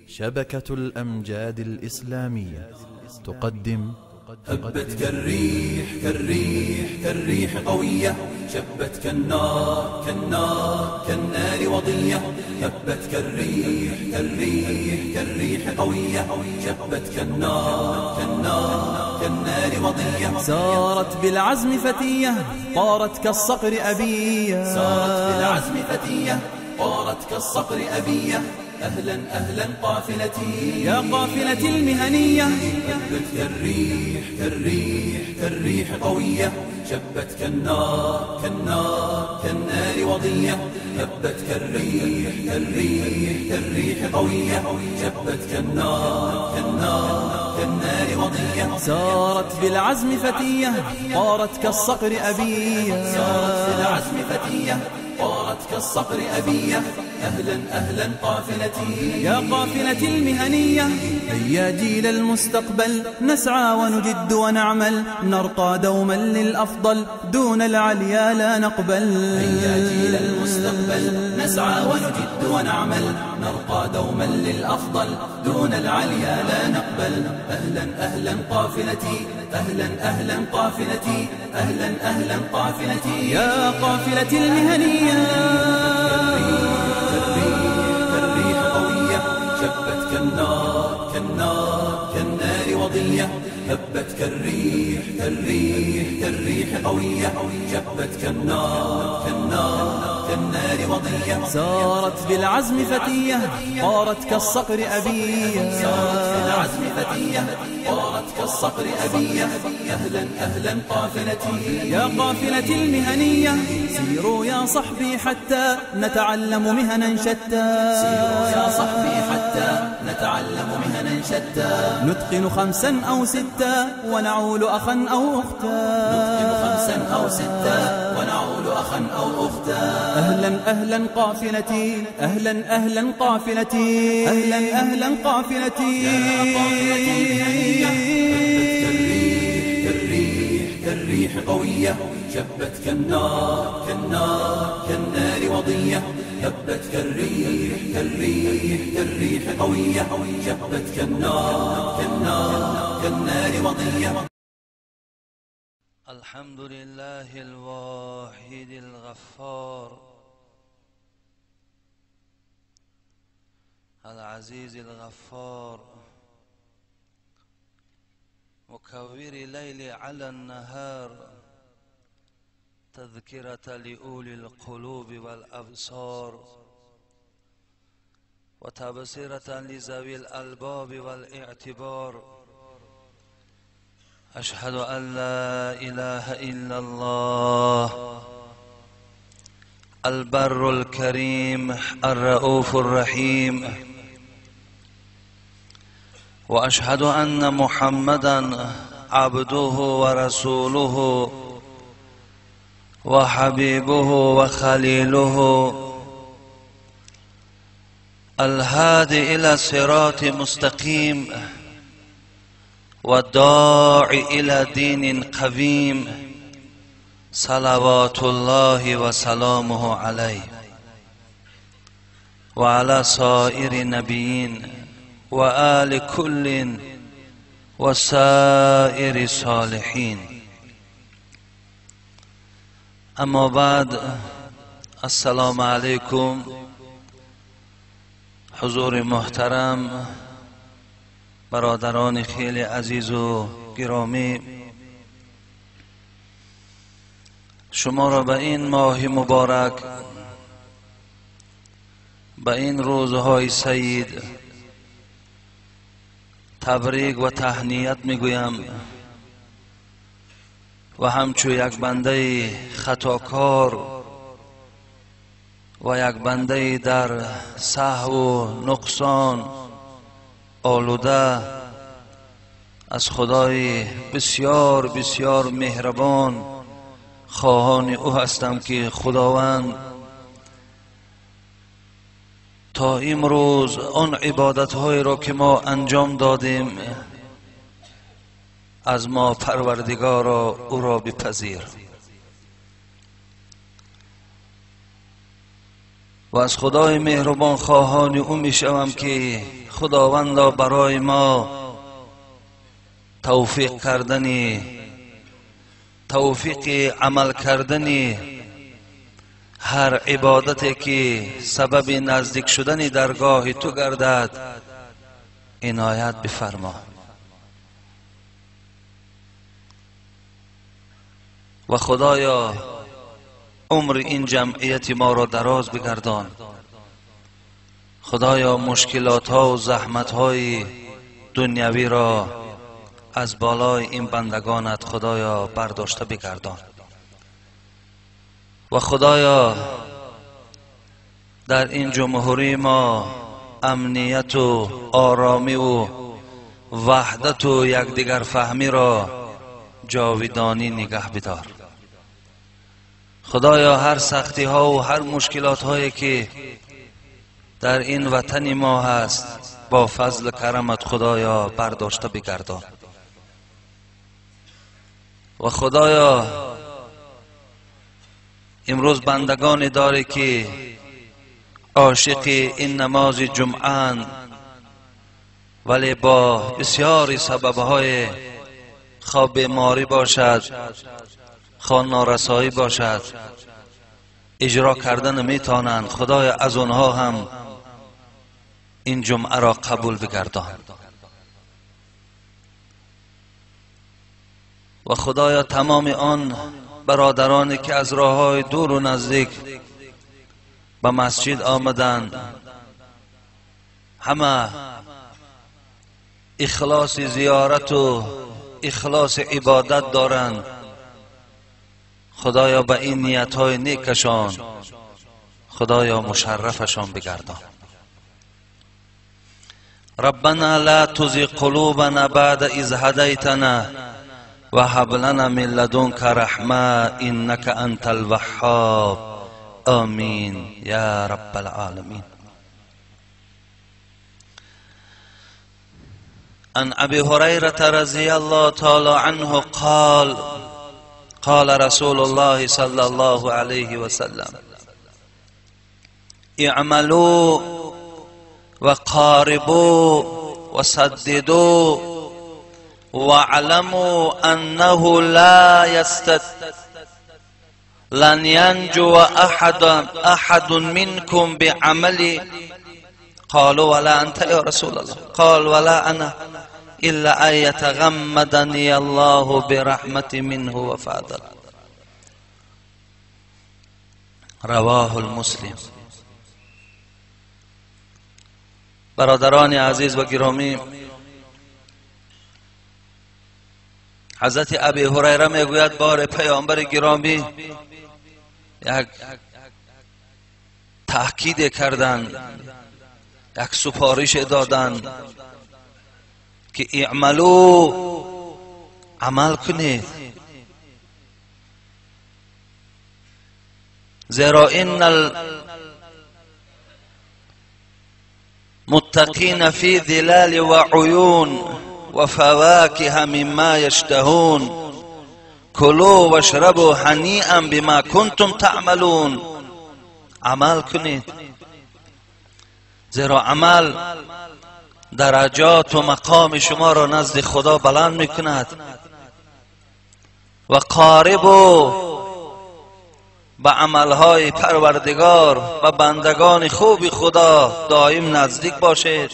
شبكة الأمجاد الإسلامية تقدم. هبت كالريح كالريح كالريح قوية، شبت كالنار كالنار كالنار وضية. هبت كالريح كالريح كالريح قوية، شبت كالنار كالنار كالنار وضية. سارت بالعزم فتية، طارت كالصقر أبية. سارت بالعزم فتية، طارت كالصقر أبية. أهلا أهلا قافلتي، يا قافلتي المهنية. هبت كالريح كالريح كالريح قوية، شبت كالنار كالنار كالنار وضية. هبت كالريح كالريح كالريح قوية، شبت كالنار كالنار كالنار وضية. سارت بالعزم فتية، طارت كالصقر أبية. سارت بالعزم فتية، طارت كالصقر أبية. أهلا أهلا قافلتي، يا قافلتي المهنية. هيا جيل المستقبل، نسعى ونجد ونعمل، نرقى دوما للأفضل، دون العليا لا نقبل. هيا جيل المستقبل، نسعى ونجد ونعمل، نرقى دوما للأفضل، دون العليا لا نقبل. أهلا أهلا قافلتي، أهلا أهلا قافلتي، أهلا أهلا قافلتي، يا قافلتي المهنية. كالريح قوية، شبت كالنار كالنار كالنار وضية. هبت كالريح كالريح كالريح قوية، شبت كالنار كالنار كالنار وضية. سارت بالعزم فتية، طارت كالصقر أبية. سارت بالعزم فتية، طارت كالصقر أبية. أهلا أهلا قافلتي، يا قافلتي المهنية. سيروا يا صحبي حتى نتعلم مهنا شتى. سيروا يا صحبي حتى نتعلم مهنا شتى. نتقن 5 أو 6 ونعول أخا أو أختا. نتقن 5 أو 6 ونعول أخا أو أختا. أهلا أهلا قافلتي، أهلا أهلا قافلتي، أهلا أهلا قافلتي، يا قافلتي المهنية. هبت كالريح كالريح كالريح قوية، شبت كالنار كالنار كالنار وضية. هبت كالريح كالريح كالريح قوية، شبت كالنار كالنار كالنار وضية. الحمد لله الواحد الغفار العزيز الغفار، مكور الليل على النهار، تذكرة لأولي القلوب والأبصار، وتبصرة لذوي الألباب والاعتبار. أشهد أن لا إله إلا الله البر الكريم الرؤوف الرحيم، وأشهد أن محمدا عبده ورسوله وحبيبه وخليله الهادي إلى صراط مستقيم والداعي إلى دين قويم، صلوات الله وسلامه عليه وعلى سائر النبيين وآل كل وسائر الصالحين. أما بعد، السلام عليكم حضور محترم، برادران خیلی عزیز و گرامی، شما را به این ماه مبارک، به این روزهای سعید تبریک و تهنیت میگویم و همچو یک بنده خطاکار و یک بنده در سهو و نقصان آلوده، از خدای بسیار بسیار مهربان خواهان او هستم که خداوند تا امروز آن عبادت‌هایی را که ما انجام دادیم از ما پروردگارا او را بپذیر و از خدای مهربان خواهان او میشوم که خداوندا برای ما توفیق کردنی، توفیق عمل کردنی هر عبادتی که سبب نزدیک شدن درگاه تو گردد عنایت بفرما. و خدایا عمر این جمعیت ما را دراز بگردان. خدایا مشکلات ها و زحمت های دنیوی را از بالای این بندگانت خدایا برداشته بگردان. و خدایا در این جمهوری ما امنیت و آرامی و وحدت و یکدیگر فهمی را جاودانی نگه بدار. خدایا هر سختی ها و هر مشکلات هایی که در این وطن ما هست با فضل کرمت خدایا برداشته بگردان. و خدایا امروز بندگان داری که عاشق این نماز جمعه ولی با بسیاری سببهای خواه بیماری باشد، خواه نارسایی باشد، اجرا کردن میتونند. خدایا از آنها هم این جمعه را قبول بگردان. و خدایا تمام آن برادرانی که از راه‌های دور و نزدیک به مسجد آمدند، همه اخلاص زیارت و اخلاص عبادت دارند. خدایا به این نیت‌های نیکشان خدایا مشرفشان بگردان. ربنا لا تزغ قلوبنا بعد إذ هديتنا وهب لنا من لدنك رحمة إنك أنت الوهاب. آمين يا رب العالمين. عن أبي هريرة رضي الله تعالى عنه قال: قال رسول الله صلى الله عليه وسلم: اعملوا وقاربوا وسددوا واعلموا أنه لا لن ينجو أحد منكم بعمله. قالوا: ولا أنت يا رسول الله. قال: ولا أنا إلا أن يتغمدني الله برحمة منه وفضل. رواه المسلم. برادران عزیز و گرامی، حضرت ابی هریره میگوید بار پیامبر گرامی یک تأکید کردند، یک سپارش دادند که اعملو، عمل کنید، زیرا ان المتقین فی ظلال و عیون و فواکه مما یشتهون کلوا واشربوا هنیئا بما کنتم تعملون. عمل کنید، زیرا عمل درجات و مقام شما را نزد خدا بلند میکند. و قاربوا، به عملهای پروردگار و بندگان خوب خدا دائم نزدیک باشید.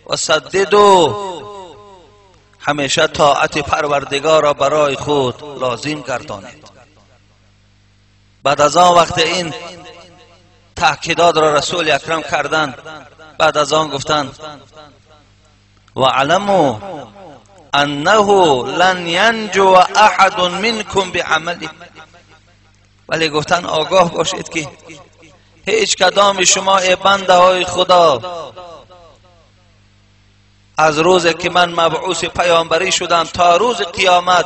و سددوا، همیشه طاعت پروردگار را برای خود لازم گردانید. بعد از آن وقت این تأکیدات را رسول اکرم کردند، بعد از آن گفتند: وعلموا انه لن ینجو احد منکم بعمله. ولی گفتن آگاه باشید که هیچ کدام شما ای بنده های خدا از روزی که من مبعوث پیامبری شدم تا روز قیامت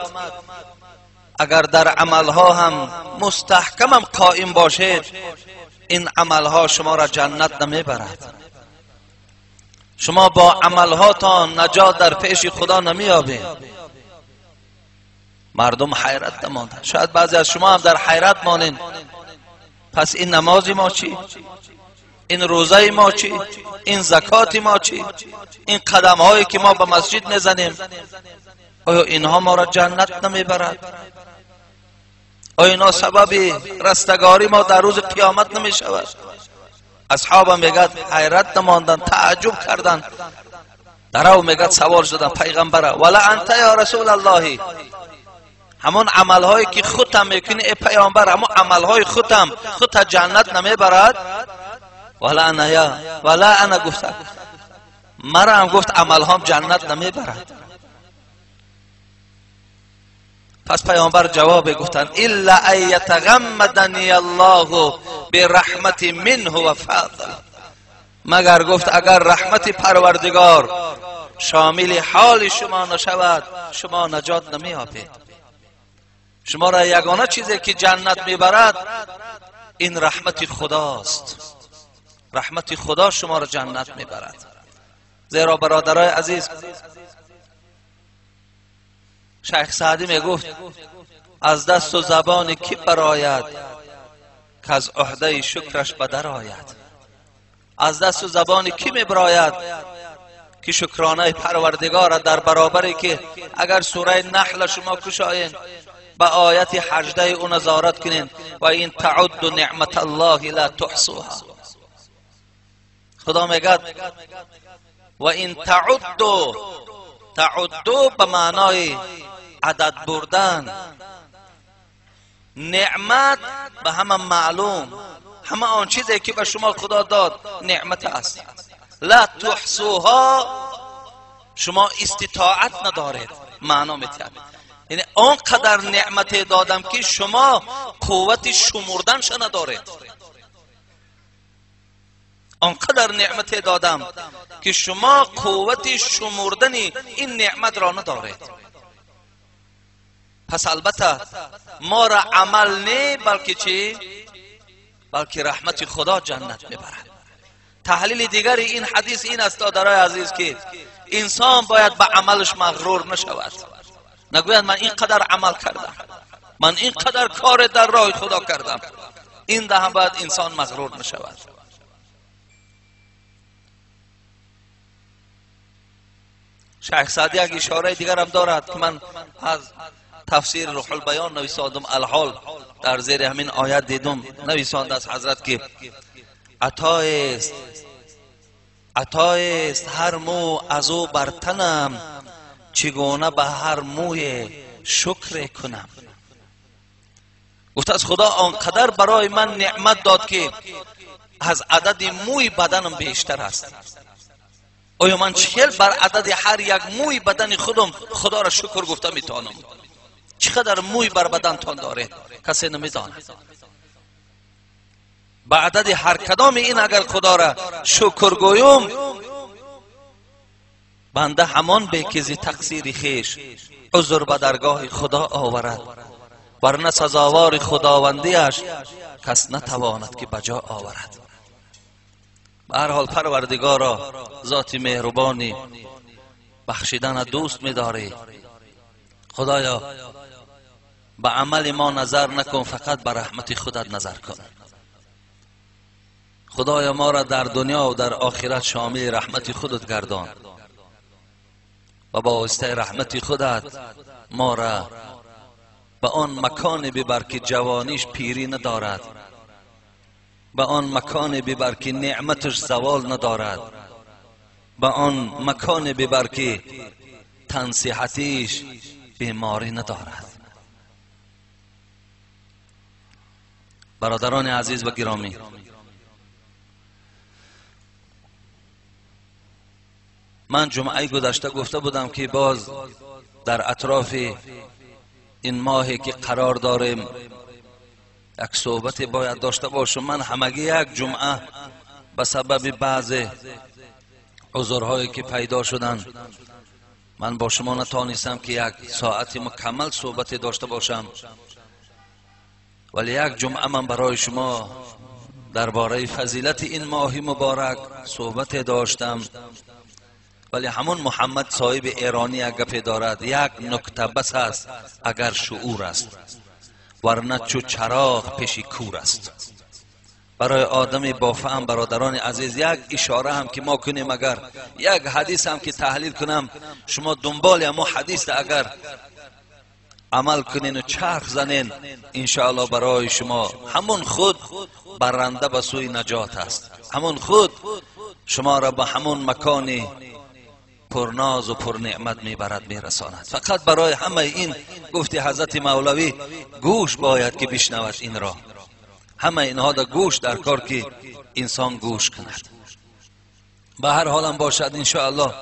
اگر در عملها هم مستحکمم قائم باشید، این عملها شما را جنت نمیبرد. شما با عملهاتان نجات در پیش خدا نمیابید. مردم حیرت نماندند. شاید بعضی از شما هم در حیرت مانند. پس این نماز ما چی؟ این روزه ما چی؟ این زکات ما چی؟ این قدم هایی که ما به مسجد میزنیم، آیا اینها ما را جنت نمیبرد؟ آیا اینها سبب رستگاری ما در روز قیامت نمیشود؟ اصحاب میگد حیرت نماندن، تعجب کردن. درو میگد سوال شدن پیغمبره، ولا انت یا رسول الله، همون عملهایی که خودم میکنی ای پیامبر، همون عملهای خودم خودت جنت نمیبرد؟ ولا انا یا ولا انا، گفت مرا هم گفت عملهام جنت نمیبرد. پس پیامبر جواب گفتن الا ان یتغمدنی الله برحمت منه و فضل، مگر گفت اگر رحمت پروردگار شامل حال شما نشود شما نجات نمییابید. شما را یگانه چیزی که جنت میبرد این رحمت خداست. رحمت خدا شما را جنت میبرد. زیرا برادرای عزیز، شیخ سعدی میگفت از دست و زبان کی براید که از عهده شکرش بدر آید. از دست و زبان کی میبراید که شکرانه پروردگار در برابری که اگر سوره نحل شما کشاین به آیت 18 او نظارت کنین، و این تعد نعمت الله لا تحصوها. خدا میگد و این تعد، تعد به معنای عدد بردن، نعمت به همه معلوم، همه آن چیزی که به شما خدا داد نعمت است. لا تحصوها، شما استطاعت ندارید، معنا میتید یعنی آنقدر نعمت دادم که شما قوت شمردنش ندارید. آنقدر نعمت دادم که شما قوت شمردن این نعمت را ندارید. پس البته ما را عمل نه، بلکه چی؟ بلکه رحمت خدا جنت میبرد. تحلیل دیگری این حدیث این است دادرای عزیز که انسان باید به عملش مغرور نشود، نگوید من اینقدر عمل کردم، من اینقدر کار در راه خدا کردم. این ده هم باید انسان مغرور نشود. شیخ سعدی یک اشاره دیگر هم دارد که من از تفسیر روح البیان نویساندم، الحال در زیر همین آیت دیدم نویسانده از حضرت که عطایست، عطایست هر مو از او بر تنم، چگونه به هر موی شکر کنم. گفت از خدا آنقدر برای من نعمت داد که از عدد موی بدنم بیشتر است. آیا من چهل بر عدد هر یک موی بدن خودم خدا را شکر گفته میتونم؟ چقدر موی بر بدنتان داره کسی نمیداند. به عدد هر کدام این اگر خدا را شکر گویم، بنده همان به که ز تقصیر خویش عذر به درگاه خدا آورد، ورنه سزاوار خداوندیش کس نتواند که بجا آورد. به هر حال پروردگارا ذات مهربانی، بخشیدن دوست می‌داری. خدایا به عمل ما نظر نکن، فقط به رحمت خودت نظر کن. خدایا ما را در دنیا و در آخرت شامل رحمت خودت گردان و با واسطه رحمت خودت ما را به آن مکان ببر که جوانیش پیری ندارد، به آن مکان ببر که نعمتش زوال ندارد، به آن مکان ببر که تنصیحتیش بیماری ندارد. برادران عزیز و گرامی، من جمعه گذشته گفته بودم که باز در اطراف این ماهی که قرار داریم یک صحبت باید داشته باشم. من همگی یک جمعه به سبب بعض عذرهایی که پیدا شدن من با شما نتانستم که یک ساعت مکمل صحبت داشته باشم، ولی یک جمعه من برای شما درباره فضیلت این ماه مبارک صحبت داشتم. ولی همون محمد صاحب ایرانی یک گپی دارد، یک نکته بس است اگر شعور است، ورنه چو چراغ پیش کور است. برای آدم با فهم برادران عزیز یک اشاره هم که ما کنیم، اگر یک حدیث هم که تحلیل کنم، شما دنبال اما حدیث اگر عمل کنین و چرخ زنین، انشاءالله برای شما همون خود برنده به سوی نجات است. همون خود شما را به همون مکانی پرناز و پرنعمت میبرد، میرساند. فقط برای همه این گفتی حضرت مولوی گوش باید که بشنود این را. همه اینها در گوش در کار که انسان گوش کند. به هر حالم باشد انشاءالله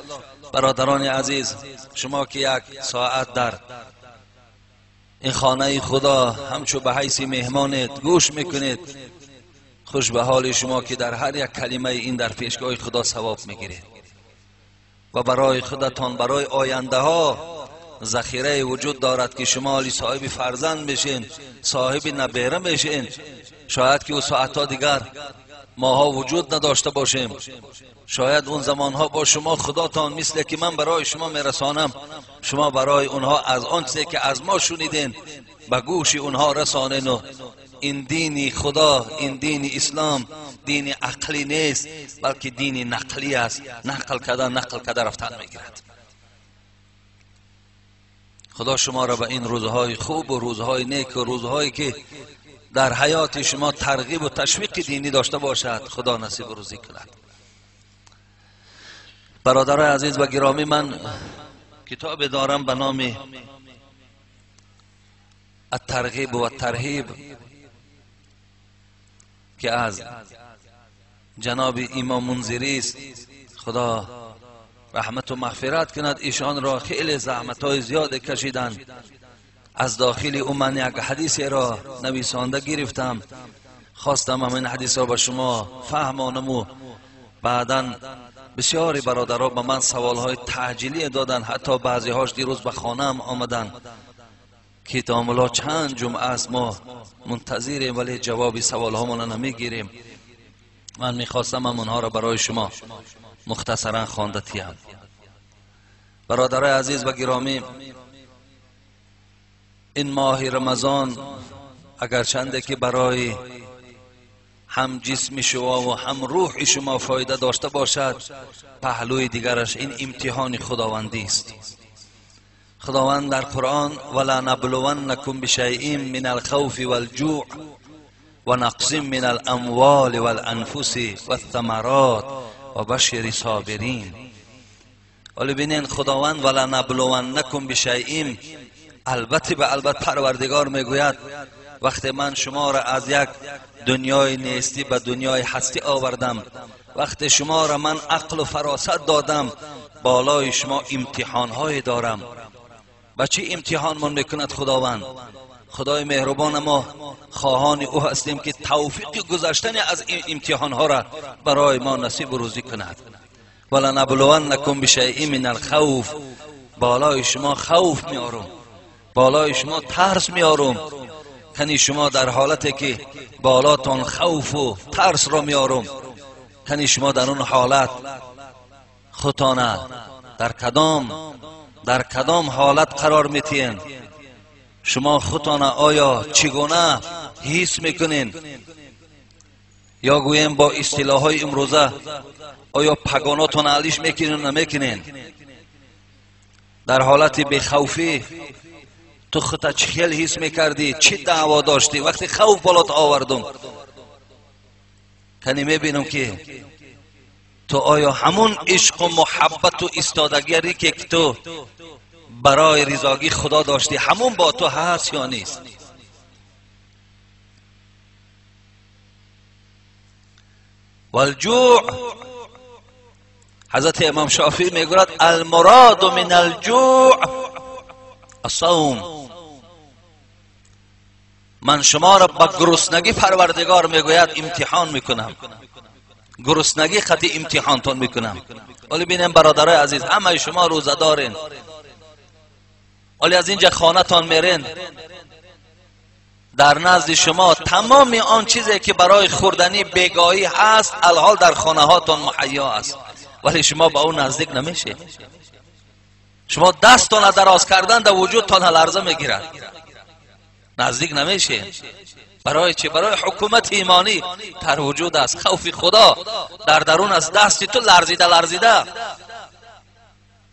برادران عزیز، شما که یک ساعت در این خانه خدا همچو به حیث مهمانت گوش میکنید، خوش به حال شما که در هر یک کلمه این در پیشگاه خدا ثواب میگیرید و برای خودتان، برای آینده ها ذخیره وجود دارد که شما علی صاحب فرزند میشین، صاحب نبیره میشین. شاید که او ساعتها دیگر ماها وجود نداشته باشیم، شاید اون زمانها با شما خداتان مثل که من برای شما میرسانم، شما برای اونها از آن چیزی که از ما شنیدین به گوش اونها رسانین. و این دین خدا، این دین اسلام دین عقلی نیست، بلکه دین نقلی است. نقل کردن، نقل کرده رفتن میگیرد. خدا شما را به این روزهای خوب و روزهای نیک و روزهایی که در حیات شما ترغیب و تشویق دینی داشته باشد، خدا نصیب روزی کند. برادرای عزیز و گرامی، من کتاب دارم به نام الترغیب و الترهیب که از جناب امام منذری است. خدا رحمت و مغفرت کند ایشان را، خیلی زحمت های زیاد کشیدند. از داخل او من یک حدیث را نویسانده گرفتم، خواستم این حدیث را به شما فهمانم و بعدا بسیاری برادرها به من سوال های تعجیلی دادن، حتی بعضی هاش دیروز به خانه آمدن که داملا چند جمعه است ما منتظریم ولی جواب سوال ها ما نمیگیریم. من میخواستم اونها را برای شما مختصرا خوانده تیم. برادرای عزیز و گرامی، این ماه رمضان اگرچنده که برای هم جسم شما و هم روح شما فایده داشته باشد، پهلوی دیگرش این امتحان خداوندی است. خداوند در قرآن ولا نبلونکم بشیء من الخوف والجوع و نقص من الاموال والانفس والثمرات و بشر صابرین. ولی ببینین خداوند ولا نبلونکم بشیء، البته به البته پروردگار میگوید وقتی من شما را از یک دنیای نیستی به دنیای هستی آوردم، وقتی شما را من عقل و فراست دادم، بالای شما امتحانهای دارم. با چه امتحان من میکند خداوند؟ خدای مهربان ما خواهان او هستیم که توفیق گذشتن از این امتحانها را برای ما نصیب و روزی کند. ولنبلونکم بشیء من الخوف، بالای شما خوف میارم، بالای شما ترس میارم. کنی شما در حالتی که بالاتان خوف و ترس را میارم، کنی شما در اون حالت خودتانه در کدام حالت قرار میتین؟ شما خودتانه آیا چگونه حس میکنین؟ یا گوییم با اصطلاح های امروزه آیا پگاناتان علیش میکنین و نمیکنین؟ در حالت بخوفی تو خودت چه خیلی حس میکردی؟ چی دعوا داشتی؟ وقتی خوف بالات آوردم کنی میبینم که تو آیا همون عشق و محبت و استادگی که تو برای رضاگی خدا داشتی همون با تو هست یا نیست؟ والجوع، حضرت امام شافعی میگوید المراد من الجوع الصوم. من شما را با گرسنگی پروردگار میگوید امتحان میکنم، گرسنگی خطی امتحانتون میکنم. ولی بینیم برادرای عزیز، همه شما روزه دارین، ولی از اینجا خانه تان میرین، در نزد شما تمام آن چیزی که برای خوردنی بیگاهی هست الحال در خانه هاتون مهیا است، ولی شما با اون نزدیک نمیشید. شما دستتان دراز کردن در وجودتان لرزه میگیرد، نزدیک نمیشه. برای چی؟ برای حکومت ایمانی در وجود است. خوف خدا در درون از دست تو لرزیده لرزیده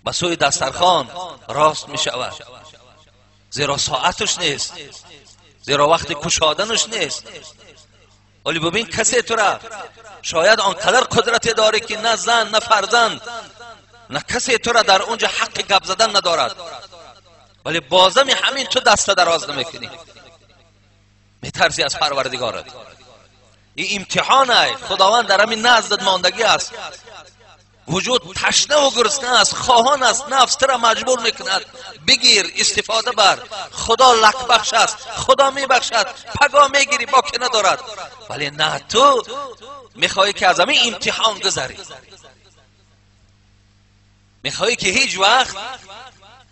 به سوی دسترخوان راست می شود، زیرا ساعتش نیست، زیرا وقت کشادنش نیست. ولی ببین کسی تو را شاید آنقدر قدرت داره که نه زن نه فرزند نه کسی تو را در اونجا حق گپ زدن ندارد، ولی بازم همین تو دست دراز نمیکنی، میترسی از پروردگارت. این امتحانه، خداوند در همین نزدت ماندگی است. وجود تشنه و گرسنه است، خواهان است، نفس تو را مجبور میکند بگیر، استفاده بر. خدا لک بخش است، خدا میبخشد، پگاه میگیری باکی ندارد، ولی نه، تو میخوایی که از همین امتحان گذری، میخوایی که هیچ وقت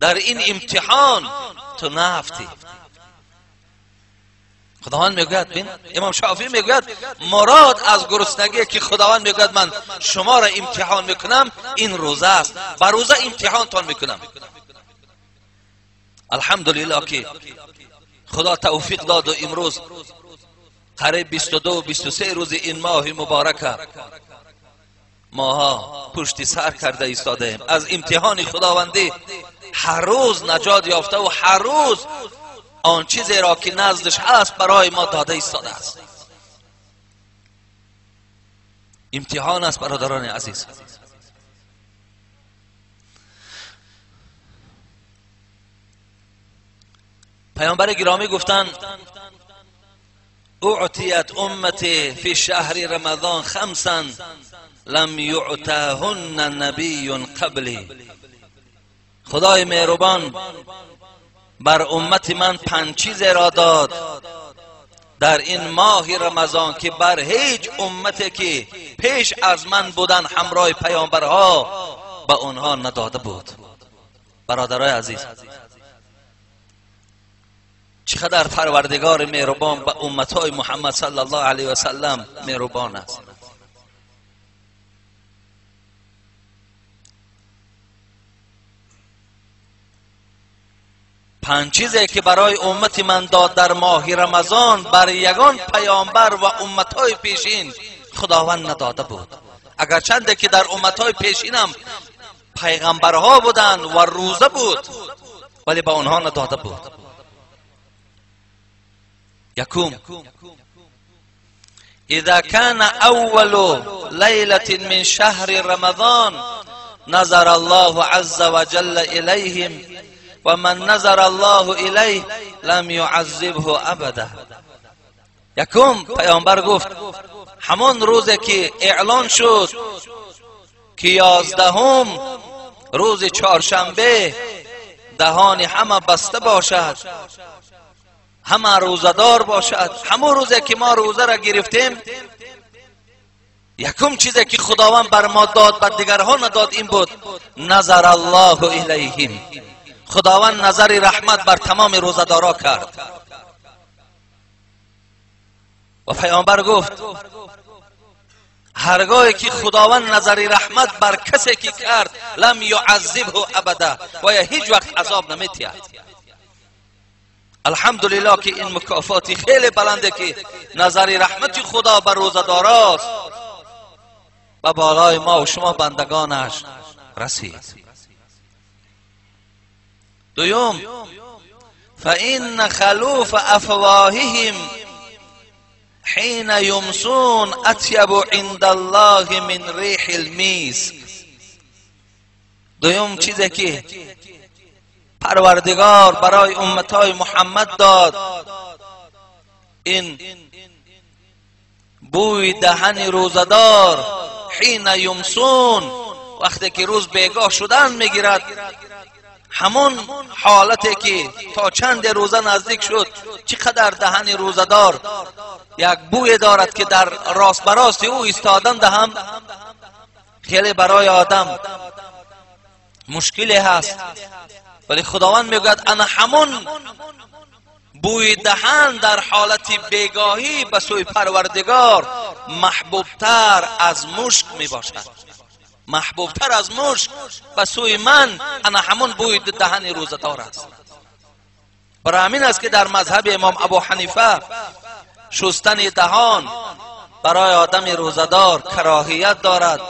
در این امتحان تو نفتی. خداوند میگوید، بین امام شافعی میگوید مراد از گرسنگی که خداوند میگوید من شما را امتحان میکنم این روزه است، بر روزه امتحانتان میکنم. الحمدلله که خدا توفیق داد و امروز قریب 22 23 روز این ماه مبارک ماها پشت سر کرده ایستاده ایم. از امتحان خداوندی هر روز نجات یافته و هر روز آن چیزی را که نزدش هست برای ما داده ایستاده است. امتحان است برادران عزیز. پیامبر گرامی گفتند اعطیت امتی فی شهر رمضان خمسا لم یعطهن نبی قبلی. خدای مهربان بر امت من 5 چیز را داد در این ماه رمضان که بر هیچ امتی که پیش از من بودن همراه پیامبرها به آنها نداده بود. برادرای عزیز، چقدر پروردگار مهربان به امتهای محمد صلی الله علیه و سلم مهربان است. 5 چیزی که برای امت من داد در ماه رمضان بر یگان پیامبر و امتهای پیشین خداوند نداده بود. اگرچند که در امتهای پیشینم پیغمبرها بودند و روزه بود، ولی به آنها نداده بود. یکم، اذا كان اول لیلة من شهر رمضان نظر الله عز وجل الیهم و من نظر الله الیه لم يعذبه ابدا. یکم پیامبر گفت همان روزی که اعلان شد که 11 روز چهارشنبه دهان همه بسته باشد، همه روزدار باشد، همون روزی که ما روزه را گرفتیم، یکم چیزی که خداوند بر ما داد بر دیگرها نداد این بود نظر الله الیهم. خداوند نظر رحمت بر تمام روزدارا کرد. و پیامبر گفت هرگاهی که خداوند نظر رحمت بر کسی که کرد لم یعذبه ابدا، و یا هیچ وقت عذاب نمیتید. الحمدلله که این مکافاتی خیلی بلنده که نظر رحمت خدا بر روزداراست و بالای ما و شما بندگانش رسید. دوم، فإن خلوف افواههم حين يمسون اطيب عند الله من ريح المسك. دوم چیزی که پروردگار برای امتهای محمد داد این بوی دهن روزدار حین یمسون، وقتی که روز بیگاه شدن میگیرد، همون حالتی که تا چند روزه نزدیک شد چقدر دهن روزدار یک بوی دارد که در راست براست او ایستادن دهم خیلی برای آدم مشکلی هست، ولی خداوند میگوید انا همون بوی دهن در حالت بیگاهی به سوی پروردگار محبوبتر از مشک میباشد، محبوبتر از مشک به سوی من انا همون بوی دهن روزدار است. برای همین است که در مذهب امام ابو حنیفه شستن دهان برای آدم روزدار کراهیت دارد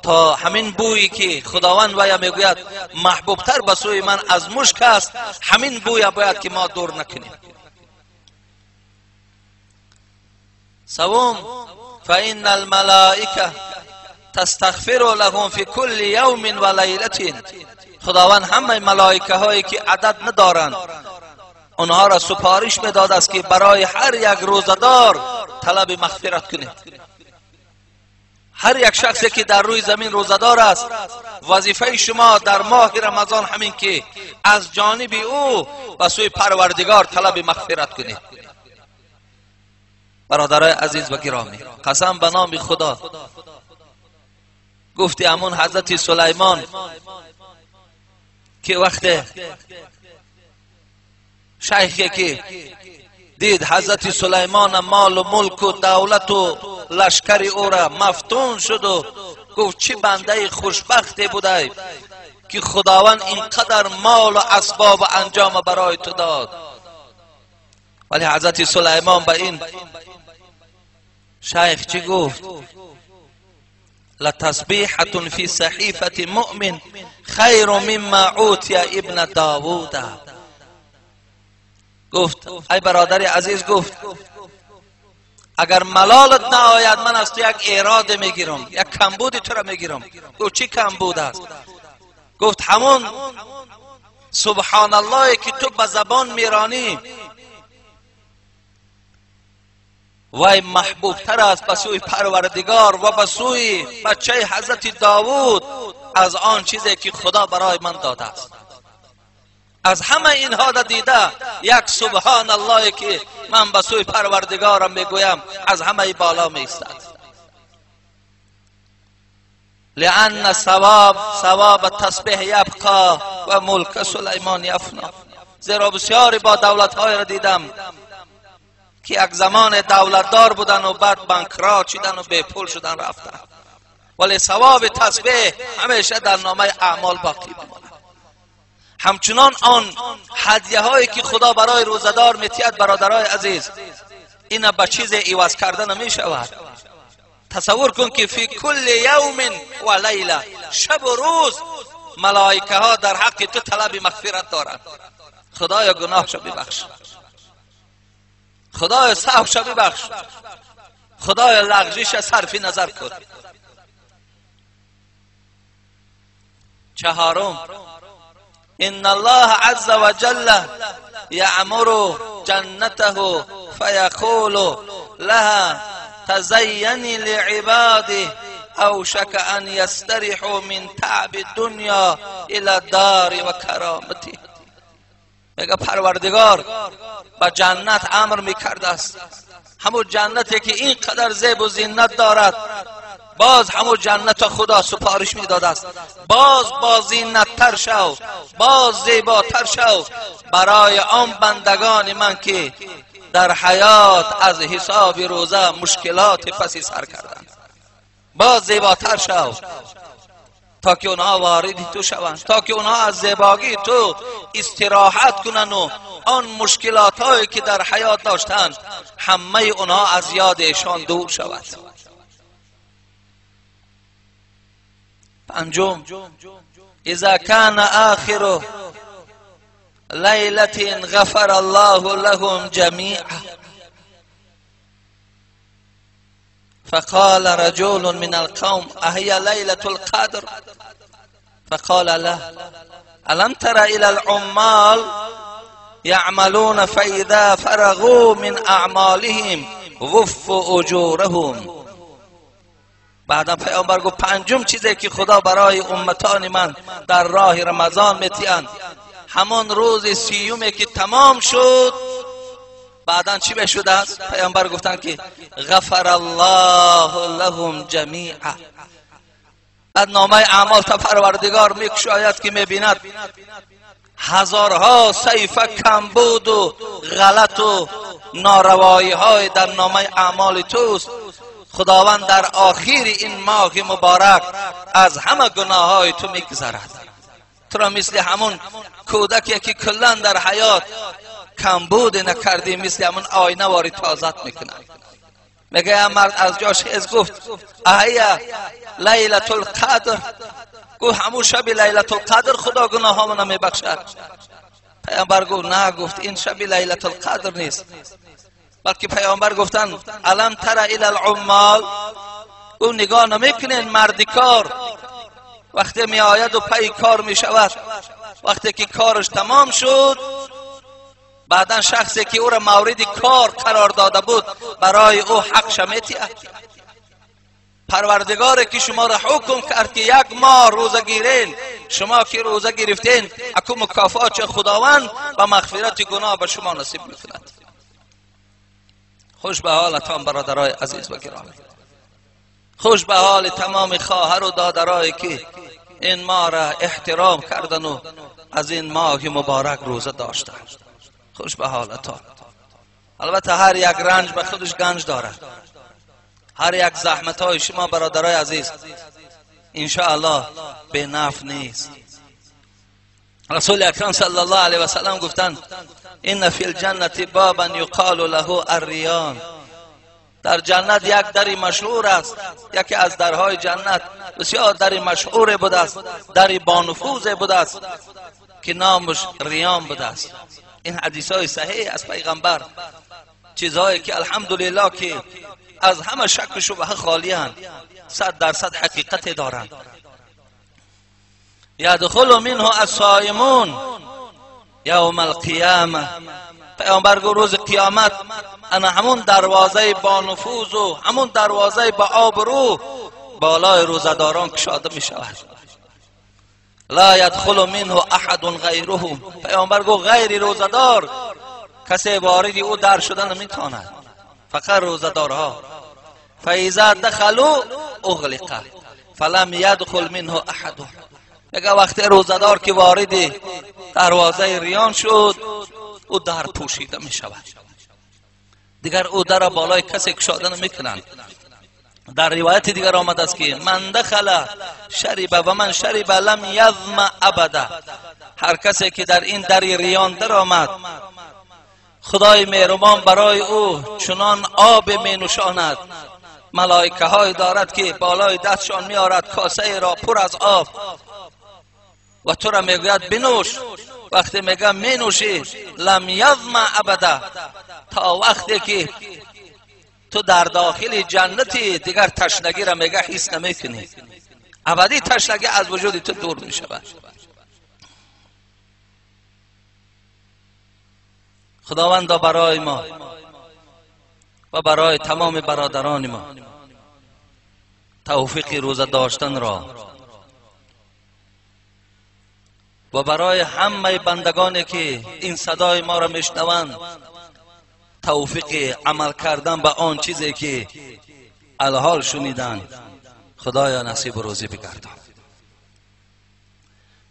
تا همین بویی که خداوند ویا میگوید محبوبتر به سوی من از مشک است، همین بوی باید که ما دور نکنیم. سوم، فإن الملائکه تستغفر لهم فی کل یوم و لیلة. خداوند همه ملائکه هایی که عدد ندارند آنها را سپارش میداد است که برای هر یک روزدار طلب مغفرت کنید. هر یک شخصی که در روی زمین روزدار است، وظیفه شما در ماه رمضان همین که از جانب او به سوی پروردگار طلب مغفرت کنید. برادرای عزیز و گرامی، قسم به نام خدا، گفتی همون حضرت سلیمان که وقت شیخی که دید حضرت سلیمان مال و ملک و دولت و لشکر او را مفتون شد و گفت چه بنده خوشبختی بوده که خداوند اینقدر مال و اسباب و انجام برای تو داد. ولی حضرت سلیمان به این شیخ چی گفت؟ لتسبیحة فی صحیفة مؤمن خیر مما اوتی ابن داوود. گفت ای برادر عزیز، گفت اگر ملالت نآید من از تو یک ایراد میگیرم، یک کمبودی تو را میگیرم. گفت چی کمبود است؟ گفت همون سبحان الله که تو به زبان میرانی وای محبوب تر است به سوی پروردگار و به سوی بچه حضرت داوود از آن چیزی که خدا برای من داده است. از همه اینها دیده یک سبحان الله که من به سوی پروردگارم میگویم از همه بالا می ایستد. لأن ثواب تسبیح یبقا و ملک سلیمان یفنا. زیرا بسیاری با دولت های را دیدم که یک زمان دولتدار بودن و بعد بانکرات شدن و بی پول شدن رفتن، ولی ثواب تسبیح همیشه در نامه اعمال باقی میماند. همچنان آن هدیه هایی که خدا برای روزدار میتید، برادرای عزیز، اینا به چیز عوض کرده نمی شود. تصور کن که فی کل یوم و لیله، شب و روز ملائکه ها در حق تو طلب مغفرت دارند. خدایا گناهش ببخش، خدایا سهوش ببخش، خدایا لغزش صرف نظر کن. چهارم، ان الله عز وجل یأمر جنته فیقول لها تزینی لعباده اوشک ان یسترحوا من تعب الدنیا الى الدار و کرامته. میگه پروردگار به جنت امر میکرده است، همون جنتی که اینقدر زیب و زینت دارد، باز همون جنت خدا سپارش میداده است، باز با زینت تر شو، باز زیباتر شو برای آن بندگان من که در حیات از حساب روزه مشکلات پسی سر کردند. باز زیباتر شو تا که اونها وارد تو شوند، تا که اونها از زیبایی تو استراحت کنند و آن مشکلات هایی که در حیات داشتند همه اونها از یاد ایشان دور شود. پنجم، اذا کان آخر لیلة غفر الله لهم جمیعا فقال رجل من القوم اهي لیلة القدر؟ فقال له الم تر الى العمال يعملون فاذا فرغوا من اعمالهم وفوا اجورهم. بعدا پیامبر گفت پنجم چیزی که خدا برای امتان من در راه رمضان میتیند، همان روز سیومه که تمام شد، بعدا چی بشده است؟ پیامبر گفتن که غفر الله لهم جمیعا. بعد نامه اعمال تا پروردگار میکشاید که میبیند هزارها صحیفه کمبود و غلط و ناروایی های در نامه اعمال توست. خداوند در آخر این ماه مبارک از همه گناه های تو میگذرد. تو را مثل همون کودکی که کلا در حیات کمبود نکردی، مثل همون آینه واری تازت میکنه. میگه مرد از جاش از گفت اهیا لیلة القدر، گفت همون شب لیلة القدر خدا گناهامون میبخشد. پیامبر گفت نه، گفت این شب لیلة القدر نیست، بلکه پیامبر گفتن الم تر الی العمال، گفت نگاه نمیکنین مردی کار وقتی می آید و پی کار می شود، وقتی که کارش تمام شد بعدا شخصی که او را مورد کار قرار داده بود برای او حقش میتید. پروردگار که شما را حکم کرد که یک ماه روزه گیرین، شما که روزه گرفتین اکو مکافات خداوند و مغفرت گناه به شما نصیب میکند. خوش به حالتان برادرای عزیز و گرامی، خوش به حال تمام خواهر و دادرایی که این ماه را احترام کردن و از این ماه مبارک روزه داشتن. خوش به حالتان. البته هر یک رنج به خودش گنج دارد، هر یک زحمت های شما برادرای عزیز انشاءالله به نفع نیست. رسول اکرم صلی الله علیه و سلم گفتند ان فی الجنة بابا یقال له الریان، در جنت یک دری مشهور است، یکی از درهای جنت بسیار دری مشهور بوده است، دری بانفوذ بوده است که نامش ریان بوده است. این حدیث های صحیح از پیغمبر، چیزهایی که الحمدلله که از همه شک و شبهه خالی هستند، 100% حقیقت دارند. یدخل منه الصائمون یوم القیامه، پیامبر گفت روز قیامت انا همون دروازه با نفوذ و همون دروازه با آبرو بالای روزه‌داران کشاده می شود. لا یدخل منه احد غیره، پیامبر گفت غیر روزه‌دار کسی وارد او در شدن نمیتواند، فقط روزه‌دارها. فاذا دخلوا اغلق فلم یدخل منه احد، میگه وقتی روزه‌دار که وارد دروازه ریان شد او در پوشیده می شود، دیگر او در بالای کسی کشاده نمیکنند. در روایت دیگر آمده است که من دخل شرب و من شرب لم یظمأ ابدا، هر کسی که در این در ریان در آمد خدای مهربان برای او چنان آب می نوشاند، ملائکه های دارد که بالای دستشان می آرد کاسه را پر از آب و تو را میگوید بنوش. وقتی میگه می نوشی لم یظمأ ابدا، تا وقتی که تو در داخل جنتی دیگر تشنگی را میگه حس نمیکنی، ابدی تشنگی از وجود تو دور می شود. خداوندا برای ما و برای تمام برادران ما توفیق روزه داشتن را و برای همه بندگانی که این صدای ما را میشنوند توفیق عمل کردن به آن چیزی که الحال شنیدند خدایا نصیب روزی بگردان.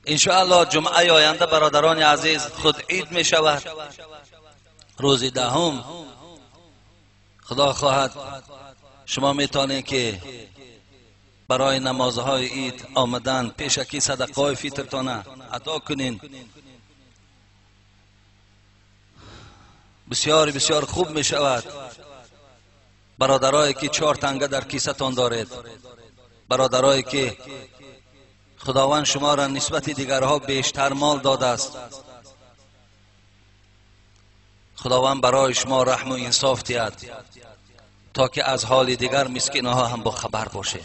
انشاءالله جمعه آینده برادران عزیز خود عید می شود، روز دهم. خدا خواهد شما میتونید که برای نمازهای عید آمدن پیشکی صدقه های فطرتان ادا کنین. بسیار بسیار خوب می شود برادرایی که 4 تنگه در کیسه دارید، برادرایی که خداوند شما را نسبت دیگرها بیشتر مال داده است، خداوند برای شما رحم و انصاف دهد تا که از حال دیگر مسکینها هم با خبر باشه.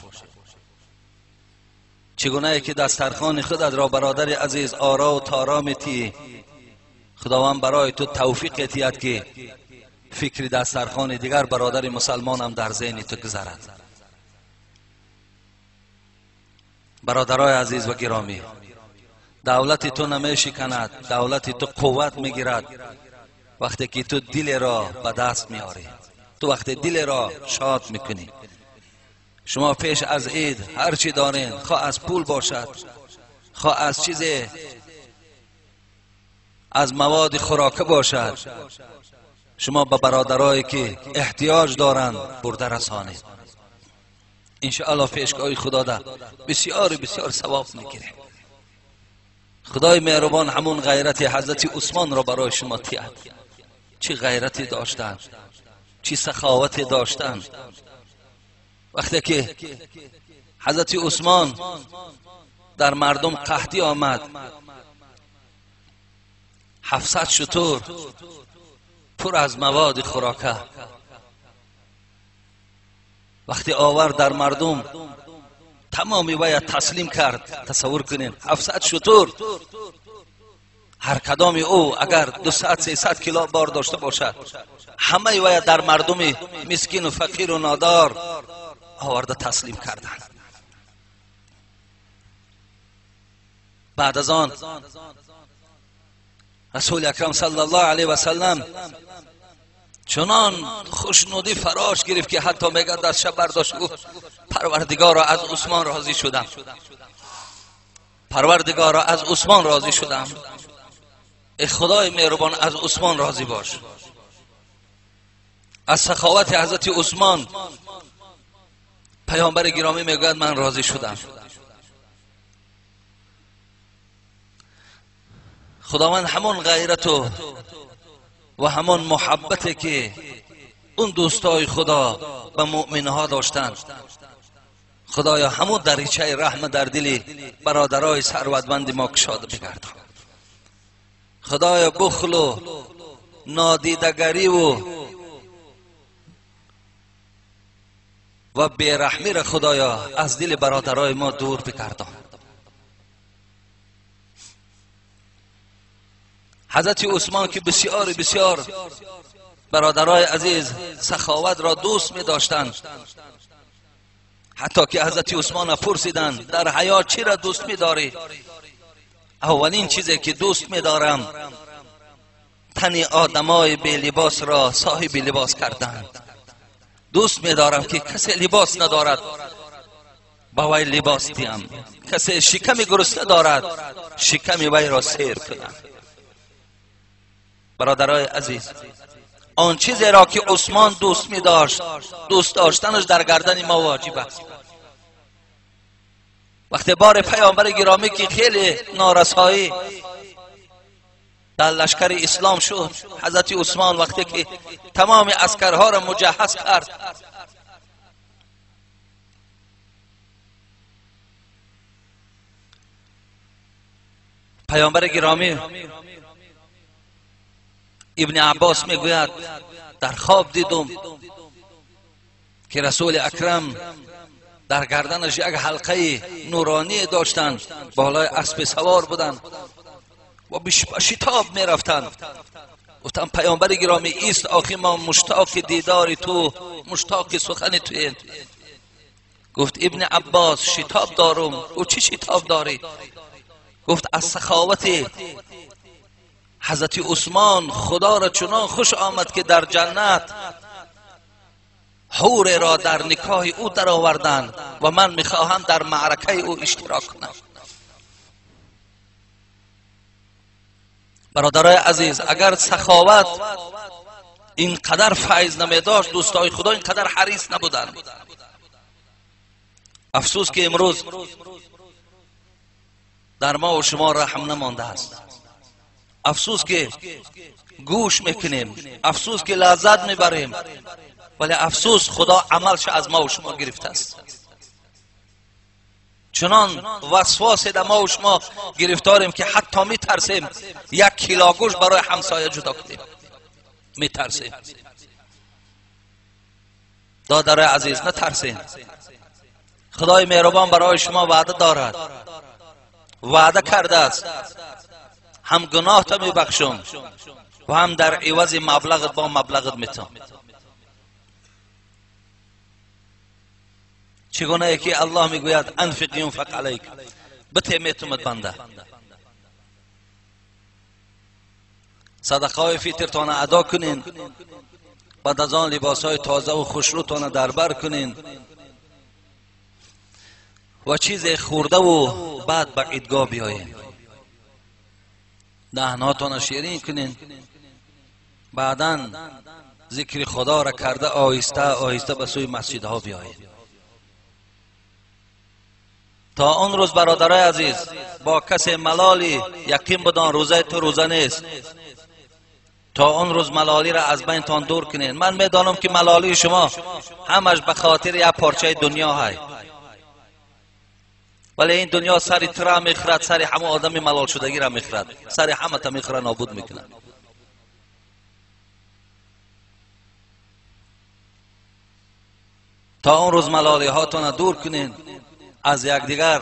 چگونه که دسترخوان خودت را برادر عزیز آرا و تارا میتی، خداوند برای تو توفیق دهد که فکر دسترخوان دیگر برادر مسلمانم در ذهن تو گذرد. برادرای عزیز و گرامی، دولت تو نمیشکند، دولت تو قوت میگیرد وقتی که تو دل را به دست میاری، تو وقتی دل را شاد میکنی. شما پیش از عید هر چی دارین، خواه از پول باشد، خواه از چیز از مواد خوراکه باشد، شما به برادرایی که احتیاج دارند برده رسانید. انشاءالله پیشگاه خدا ده بسیار بسیار ثواب میگیره. خدای مهربان همون غیرت حضرت عثمان را برای شما تیاد. چی غیرتی داشتند، چی سخاوتی داشتند. وقتی که حضرت عثمان در مردم قحطی آمد، 700 شتر پر از مواد خوراکه وقتی آورد در مردم، تمامی باید تسلیم کرد. تصور کنین 700 شتر، هر کدام او اگر 200-300 کیلو بار داشته باشد، همه باید در مردم مسکین و فقیر و نادار آورده تسلیم کردند. بعد از آن رسول اکرم صلی الله علیه و سلم چنان خوشنودی فراش گرفت که حتی میگه دستش برداشت گفت پروردگارا از عثمان راضی شدم، پروردگارا از عثمان راضی شدم، ای خدای مهربان از عثمان راضی باش. از سخاوت حضرت عثمان پیامبر گرامی میگوید من راضی شدم. خداوند همون غیرت و همون محبت که اون دوستای خدا به مؤمنها داشتند، خدایا همون دریچه رحم در دل برادرای ثروتمند ما کشاده بگردان. خدایا بخل و نادیدگری و بیرحمی را خدایا از دل برادرای ما دور بگردان. حضرت عثمان که بسیار بسیار برادرای عزیز سخاوت را دوست می داشتند، حتی که حضرت عثمان را پرسیدند در حیات چی را دوست می داری؟ اولین چیزی که دوست می دارم تن آدمای بی لباس را صاحب لباس کردند. دوست می دارم که کسی لباس ندارد با وی لباس دیم، کسی شکم گرسنه دارد شکم وی را سیر کنم. برادرای عزیز، آن چیزی را که عثمان دوست می داشت، دوست داشتنش در گردن ما واجب است. وقتی بار پیامبر گرامی که خیلی نارسایی در لشکر اسلام شد، حضرت عثمان وقتی که تمام عسکرها را مجهز کرد، پیامبر گرامی ابن عباس میگوید در خواب دیدم که رسول اکرم در گردنش یک حلقه نورانی داشتند، بالای اسب سوار بودند و به شتاب میرفتند. گفتم پیامبر گرامی ایست، آخی ما مشتاق دیدار تو، مشتاق سخن توییم. گفت ابن عباس شتاب دارم. گفت چی شتاب داری؟ گفت از سخاوت حضرت عثمان خدا را چنان خوش آمد که در جنت حور را در نکاح او در آوردند و من میخواهم در معرکه او اشتراک کنم. برادرای عزیز، اگر سخاوت اینقدر فیض نمی داشت، دوستای خدا اینقدر حریص نبودند. افسوس که امروز در ما و شما رحم نمانده است. افسوس که گوش میکنیم، افسوس که لذت میبریم، ولی افسوس خدا عملش از ما و شما گرفته است. چنان وسواس در ما و شما گرفتاریم که حتی میترسیم 1 کیلو گوش برای همسایه جدا کنیم، میترسیم. دادرای عزیز نترسیم، خدای مهربان برای شما وعده دارد، وعده کرده است هم گناه تا میبخشم و هم در عوض مبلغت با مبلغت میتم. چگونه که الله میگوید انفق ینفق علیک، بته میتومد بنده. صدقه های فطرتان ادا کنین، بعد از آن لباس های تازه و خوشروتان در بر کنین و چیز خورده و بعد به عیدگاه بیاین، دهناتان شیرین کنین، بعدا ذکر خدا را کرده آهسته آهسته به سوی مسجدها بیاین. تا آن روز برادرای عزیز با کسی ملالی یقین بدان روزه تو روزه نیست. تا آن روز ملالی را از بینتان دور کنین. من میدانم که ملالی شما همش به خاطر یک پارچه دنیا های، ولی این دنیا سری ترا میخورد، سری همه آدم ملال شدگی را میخورد، سری همه تا میخورد، نابود میکنه. تا آن روز ملالی هاتون دور کنین، از یکدیگر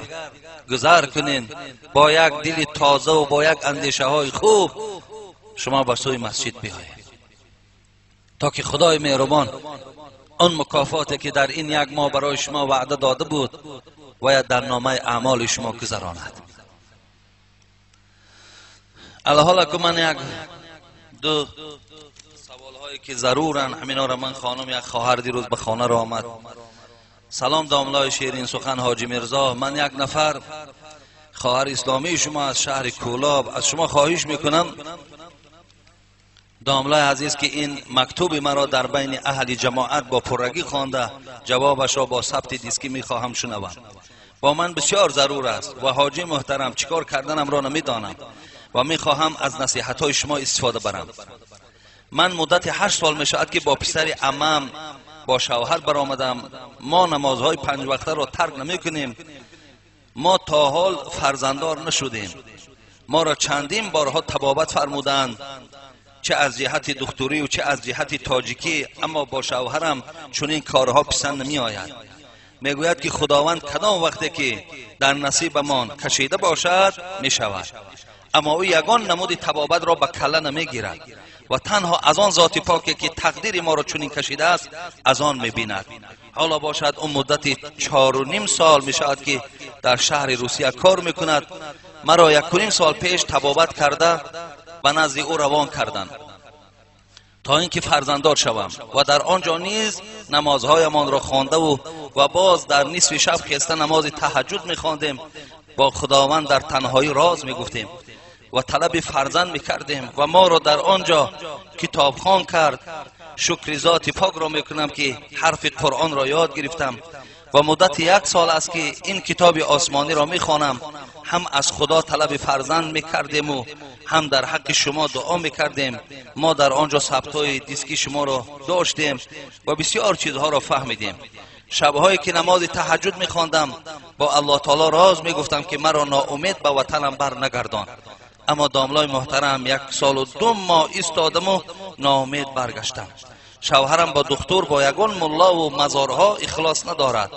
گذر کنین، با یک دل تازه و با یک اندیشه های خوب شما به سوی مسجد بیایید، تا که خدای مهربان آن مکافاتی که در این یک ماه برای شما وعده داده بود باید در نامه اعمال شما گذراند. الحالا که من یک دو سوال هایی که ضرورن همینا را من خانم یک خواهر دیروز به خانه را آمد. سلام داملای شیرین سخن حاجی میرزا، من یک نفر خواهر اسلامی شما از شهر کولاب از شما خواهش میکنم داملای عزیز که این مکتوب مرا در بین اهل جماعت با پرگی خوانده، جوابش را با ثبت دیسکی میخواهم شنوم. با من بسیار ضرور است و حاجی محترم چیکار کردنم را نمیدانم و میخواهم از نصیحت های شما استفاده برم. من مدت 8 سال میشود که با پسر عمم با شوهر برآمدم. ما نمازهای 5 وقته را ترک نمیکنیم. ما تا حال فرزنددار نشدیم. ما را چندین بارها طبابت فرمودند، چه از جهت دکتری و چه از جهت تاجیکی، اما با شوهرم چنین کارها پسند نمی آید. میگوید که خداوند کدام وقتی که در نصیبمان کشیده باشد می شود، اما او یگان نمود طبابت را به کله نمی گیرد و تنها از آن ذات پاکی که تقدیر ما را چنین کشیده است از آن می بیند. حالا باشد اون مدت 4.5 سال می شود که در شهر روسیه کار می کند. مرا 1.5 سال پیش طبابت کرده به نزد او روان کردند تا اینکه فرزنددار شوم و در آنجا نیز نمازهایمان را خوانده و باز در نصف شب خسته نماز تهجد می‌خواندیم، با خداوند در تنهایی راز می‌گفتیم و طلب فرزند می‌کردیم و ما را در آنجا کتابخوان کرد. شکر ذات پاک را می‌کنم که حرف قرآن را یاد گرفتم و مدت 1 سال است که این کتاب آسمانی را می‌خوانم. هم از خدا طلب فرزند می‌کردیم و هم در حق شما دعا می‌کردیم. ما در آنجا ثبت‌های دیسکی شما را داشتیم و بسیار چیزها را فهمیدیم. شب‌هایی که نماز تهجد می‌خواندم با الله تعالی راز می‌گفتم که مرا ناامید به وطنم بر نگردان، اما داملای محترم 1 سال و 2 ماه ایستادم و ناامید برگشتم. شوهرم با دکتر با یگان ملا و مزارها اخلاص ندارد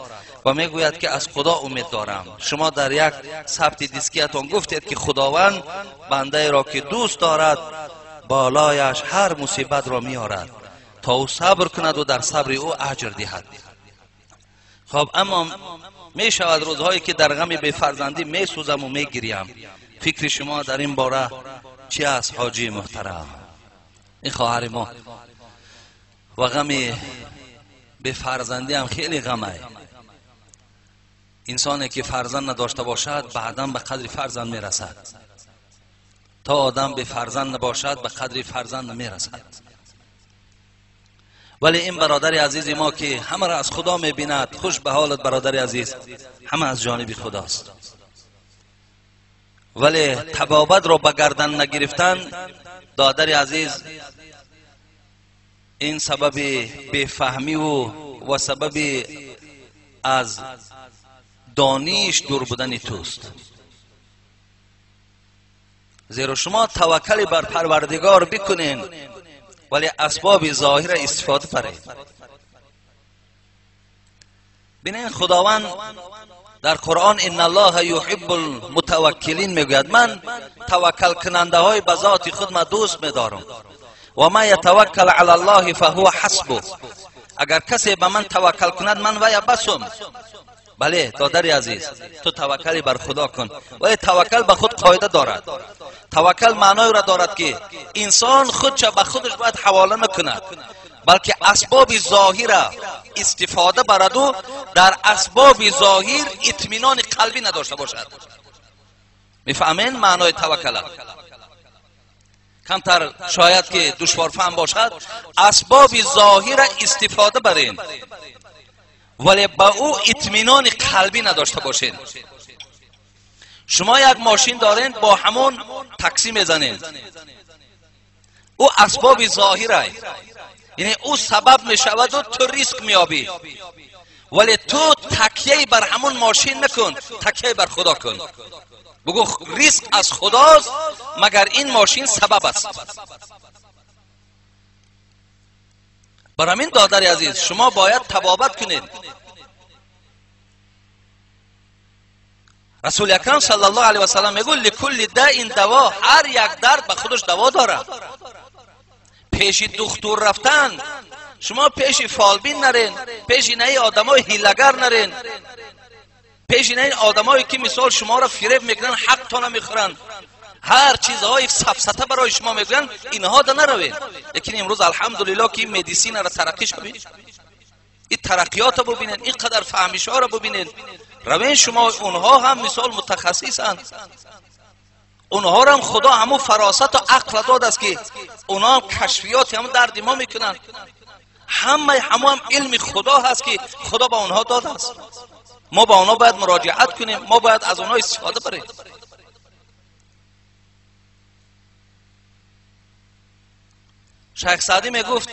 و میگوید که از خدا امید دارم. شما در یک ثبت دیسکیتان گفتید که خداوند بنده را که دوست دارد بالایش هر مصیبت را میارد تا او صبر کند و در صبر او اجر دهد. خب اما می شود روزهایی که در غم بی فرزندی می سوزم و می گریم. فکر شما در این باره چی است حاجی محترم؟ این خواهر ما و غم بی فرزندی هم خیلی غمه. انسانی که فرزند نداشته باشد بعدا به قدر فرزند میرسد. تا آدم به فرزند نباشد به قدر فرزند نمیرسد. ولی این برادر عزیز ما که همه را از خدا میبیند، خوش به حالت برادر عزیز، همه از جانب خداست. ولی طبابت را به گردن نگرفتن دادر عزیز، این سبب بفهمی و سبب از دانش دور بودن توست. زیرا شما توکل بر پروردگار بکنین ولی اسباب ظاهر استفاده برید. ببینین خداوند در قرآن ان الله یحب المتوکلین میگوید من توکل کننده های به ذات خود ما دوست میدارم. و ما یتوکل علی الله فهو حسبه. اگر کسی به من توکل کند من وی بسم. بله دادر عزیز، تو توکلی بر خدا کن، ولی توکل به خود قاعده دارد. توکل معنای را دارد که انسان خودش به خودش باید حواله نکند، بلکه اسباب ظاهر استفاده برد و در اسباب ظاهر اطمینان قلبی نداشته باشد. میفهمین معنای توکل؟ کمتر شاید که دشوار فهم باشد. اسباب ظاهر استفاده برین ولی با او اطمینان قلبی نداشته باشین. شما یک ماشین دارین، با همون تاکسی میزنین، Ӯ асбоби зоҳирай, яъне ӯ сабаб мешаваду ту риск меёбӣ, вале ту такяи бар ҳамон мошин накун, такяи бар Худо кун. Бигӯ риск аз Худост, магар ин мошин сабаб аст. Бар ҳамин додари азиз, шумо бояд табобат кунед. Расули акрам саллаллоҳу алайҳи васаллам мегӯяд: ликулли даин даво, ҳар як дард ба худаш даво дорад. Пеши духтур рафтан, шумо пеши фолбин нарен, пеши наи одамои ҳилагар нарен, пеши наи одамое ки мисол шуморо фиреб мекунанд, ҳақтона мехӯранд, ҳар чизҳои сафсата барои шумо мегӯянд, инҳо да наравед. Лекин имрӯз алҳамдулиллоҳ ки ин медисинаро тараққӣ шавед, ин тараққиётро бубинед, ин қадар фаҳмишҳоро бубинед. Равен шумо, онҳо ҳам мисол мутахассисанд, онҳоро ҳам Худо ҳамун фаросату ақл додааст ки онҳо ҳам кашфиёти ҳамун дарди мо мекунанд. Ҳамаи ҳамон илми Худо ҳаст ки Худо ба онҳо додааст. Мо ба онҳо бояд муроҷиат кунем, мо бояд аз онҳо истифода барем. Шайх Саъдӣ мегуфт: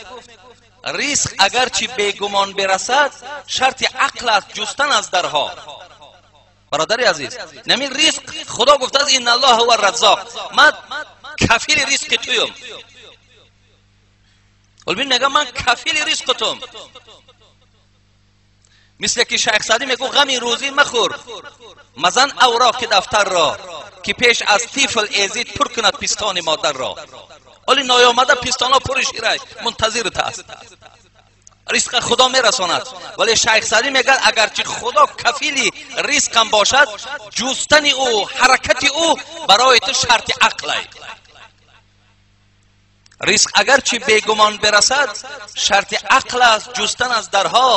риск агарчи бегумон бирасад, шарти ақл аст ҷустан аз дарҳо. Бародари азиз, намин риск Худо гуфтааст: инналлоҳа ҳува раззоқ, ман кафили ризқи туюм. Олбин мегӯяд: ман кафили ризқитум. Мисле ки Шайх Саъдӣ мегӯ: ғами рӯзӣ махӯр, мазан авроқи дафтарро, ки пеш аз тифл эзид пур кунад пистони модарро. Оли ноёмада пистонҳо пури ширай, мунтазират аст. Ризқ Худо мерасонад. Вале Шайх Саъдӣ мегӯяд: агарчи Худо кафили ризқам бошад, ҷустани ӯ, ҳаракати ӯ барои ту шарти ақлай. Ризқ агарчи бегумон бирасад, шарти ақл аст ҷустан аз дарҳо.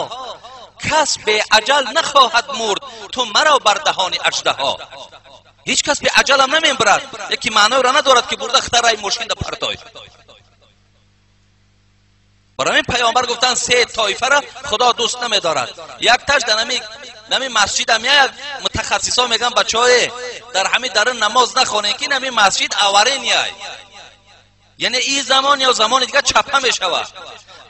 Кас беаҷал нахоҳад мурд, ту маро бар даҳони аждаҳо. Ҳеҷ кас беаҷалам намебарад, яке маъноеро надорад ки бурда хатарай мошинда партой. Барои ҳамин паёмбар гуфтанд: се тоифаро Худо дӯст намедорад. Якташ дар нами масҷидам як мутахассисо мегӯянд: бачаҳое, дар ҳамин дарун намоз нахонед, ки нами масҷид аваренияй, яъне ин замон ё замони дигар чапа мешавад.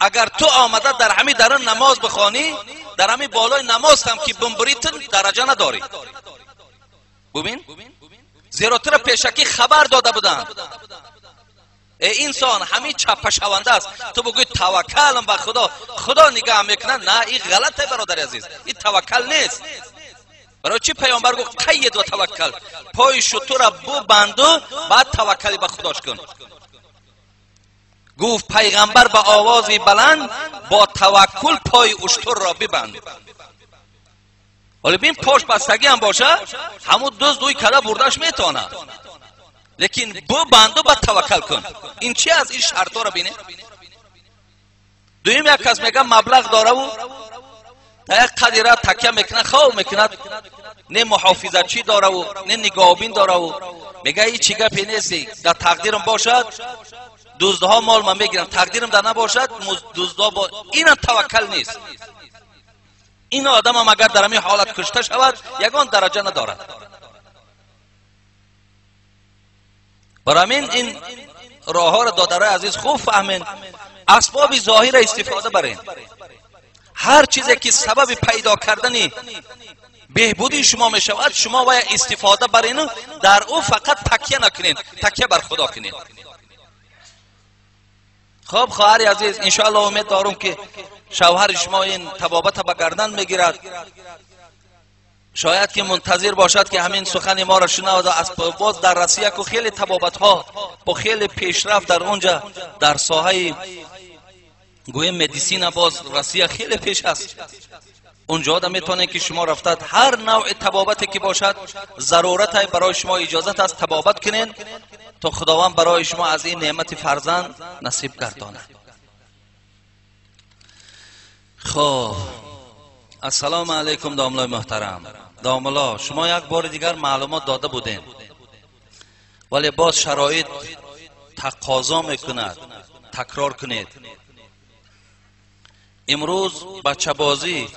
Агар ту омада дар ҳамин дарун намоз бихонӣ, дар ҳамин болои намоз ҳам ки бимбурӣ, ту дараҷа надорӣ. Бубин, зеро туро пешакӣ хабар дода буданд. Э инсон, ҳамин чаппашаванда аст, ту бигӯй таваккалам ба Худо, Худо нигаҳ мекунад. На, ин ғалате, бародари азиз, ин таваккал нест. Барои чӣ паёмбар гуфт: қайид ва таваккал, пои шутурро бубанду баъд таваккали ба Худош кун. Гуфт пайғамбар ба овози баланд: бо таваккул пои уштурро бибанд. Ҳоло бин, пош бастагӣ ҳам бошад, ҳамун дузд ӯй када бурдаш метавонад, лекин бубанду баъд таваккал кун. Ин чи аст? Ин шартҳоро бинед. Дуюм, як кас мегӯяд маблағ дораву дар як қадира такя мекунад, хов мекунад, не муҳофизатчӣ дораву не нигоҳбин дораву, мегӯяд ҳеҷ чӣ гапе нести, дар тақдирам бошад дуздҳо мол ман мегирам, тақдирам дар набошад дуздҳо бо... Инам таваккал нест. Ин одамам агар дар ҳамин ҳолат кушта шавад, ягон дараҷа надорад. Барои ҳамин ин роҳҳоро додарои азиз хуб фаҳмед, асбоби зоҳирро истифода баред. Ҳар чизе ки сабаби пайдо кардани беҳбудии шумо мешавад, шумо бояд истифода барену дар ӯ фақат такя накунед, такя бар Худо кунед. Хоб, хоҳари азиз, иншоаллоҳ умед дорум ки шавҳари шумо ин табобата ба гардан мегирад. Шояд ки мунтазир бошад ки ҳамин сухани моро шунавад. Аз боз дар Россия ку хеле табобатҳо бо хеле пешрафт дар онҷа дар соҳаи гӯем медисина боз Россия хеле пеш аст. Онҷо да метавонед ки шумо рафтад ҳар навъи табобате ки бошад, зарурате барои шумо иҷозат аст табобат кунед, то Худованд барои шумо аз ин неъмати фарзанд насиб гардонад. Хоб, ассалому алайкум домлои муҳтарам. Домло, шумо як бори дигар маълумот дода будем, вале боз шароит тақозо мекунад такрор кунед. Имрӯз бачабозӣ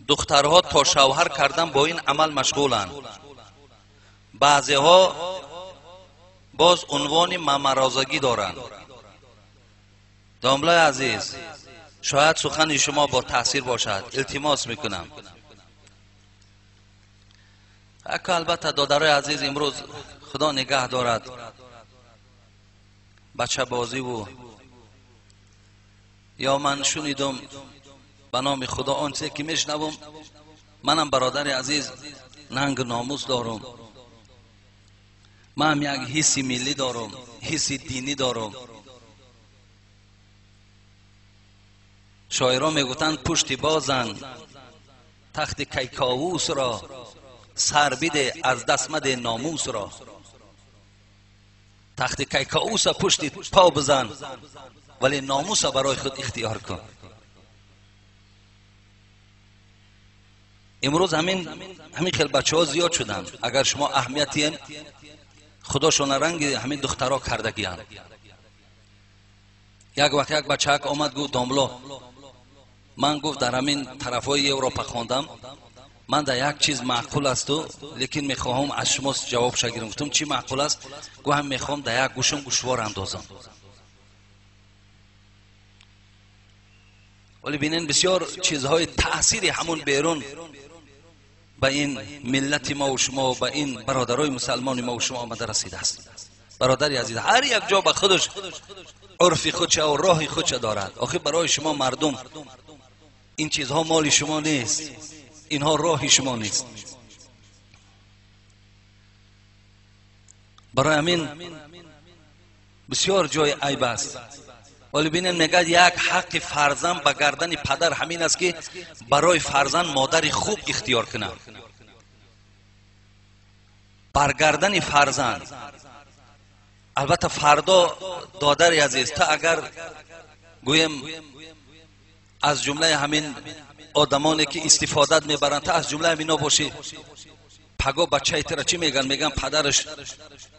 духтарҳо то шавҳар кардан бо ин амал машғуланд. Баъзеҳо Боз унвони мамарозагӣ доранд. Домлаи азиз, шояд сухани шумо бо таъсир бошад, илтимос мекунам. Ака, албатта, додарои азиз, имрӯз худо нигаҳ дорад, бачабозиву ё ман шунидум, ба номи худо, он чизе ки мешунавам, манам, бародари азиз, нангу номус дорум, ман як ҳисси миллӣ дорум, ҳисси динӣ дорум. Шоирон мегуфтанд: пушти бозан тахти Кайковусро, сар биде, аз даст маде номусро. Тахти Кайковуса пушти по бизан, вале номуса барои худ ихтиёр кун. Имрӯз ҳамин хел бачаҳо зиёд шуданд. Агар шумо аҳамиятиен, худошона ранги ҳамин духтаро кардагиянд. Як вақт як бачаак омад, гуфт: домло, ман, гуфт, дар ҳамин тарафҳои Европа хондам, ман дар як чиз маъқул асту, лекин мехоҳам аз шумо ҷавоб шагирам. Гуфтам: чӣ маъқул аст? Гуфт: ҳам мехоҳам дар як гӯшам гӯшвор андозам. Вале бинен, бисёр чизҳои таъсири ҳамун берун ба ин миллати мо шумо, ба ин бародарои мусалмони мо шумо омада расидааст. Бародари азиз, ҳар як ҷо ба худаш урфи худша ва роҳи худша дорад. Охир барои шумо мардум ин чизҳо моли шумо нест, инҳо роҳи шумо нест. Барои ҳамин бисёр ҷои айб аст. Вале бинен, мегӯяд, як ҳаққи фарзанд ба гардани падар ҳамин аст, ки барои фарзанд модари хуб ихтиёр кунад. Бар гардани фарзанд, албатта, фардо, додари азиз, та агар гӯем аз ҷумлаи ҳамин одамоне ки истифодат мебаранд, та аз ҷумлаи ҳамино бошӣ, паго бачаи тира чӣ мегӯянд? Мегӯянд, падараш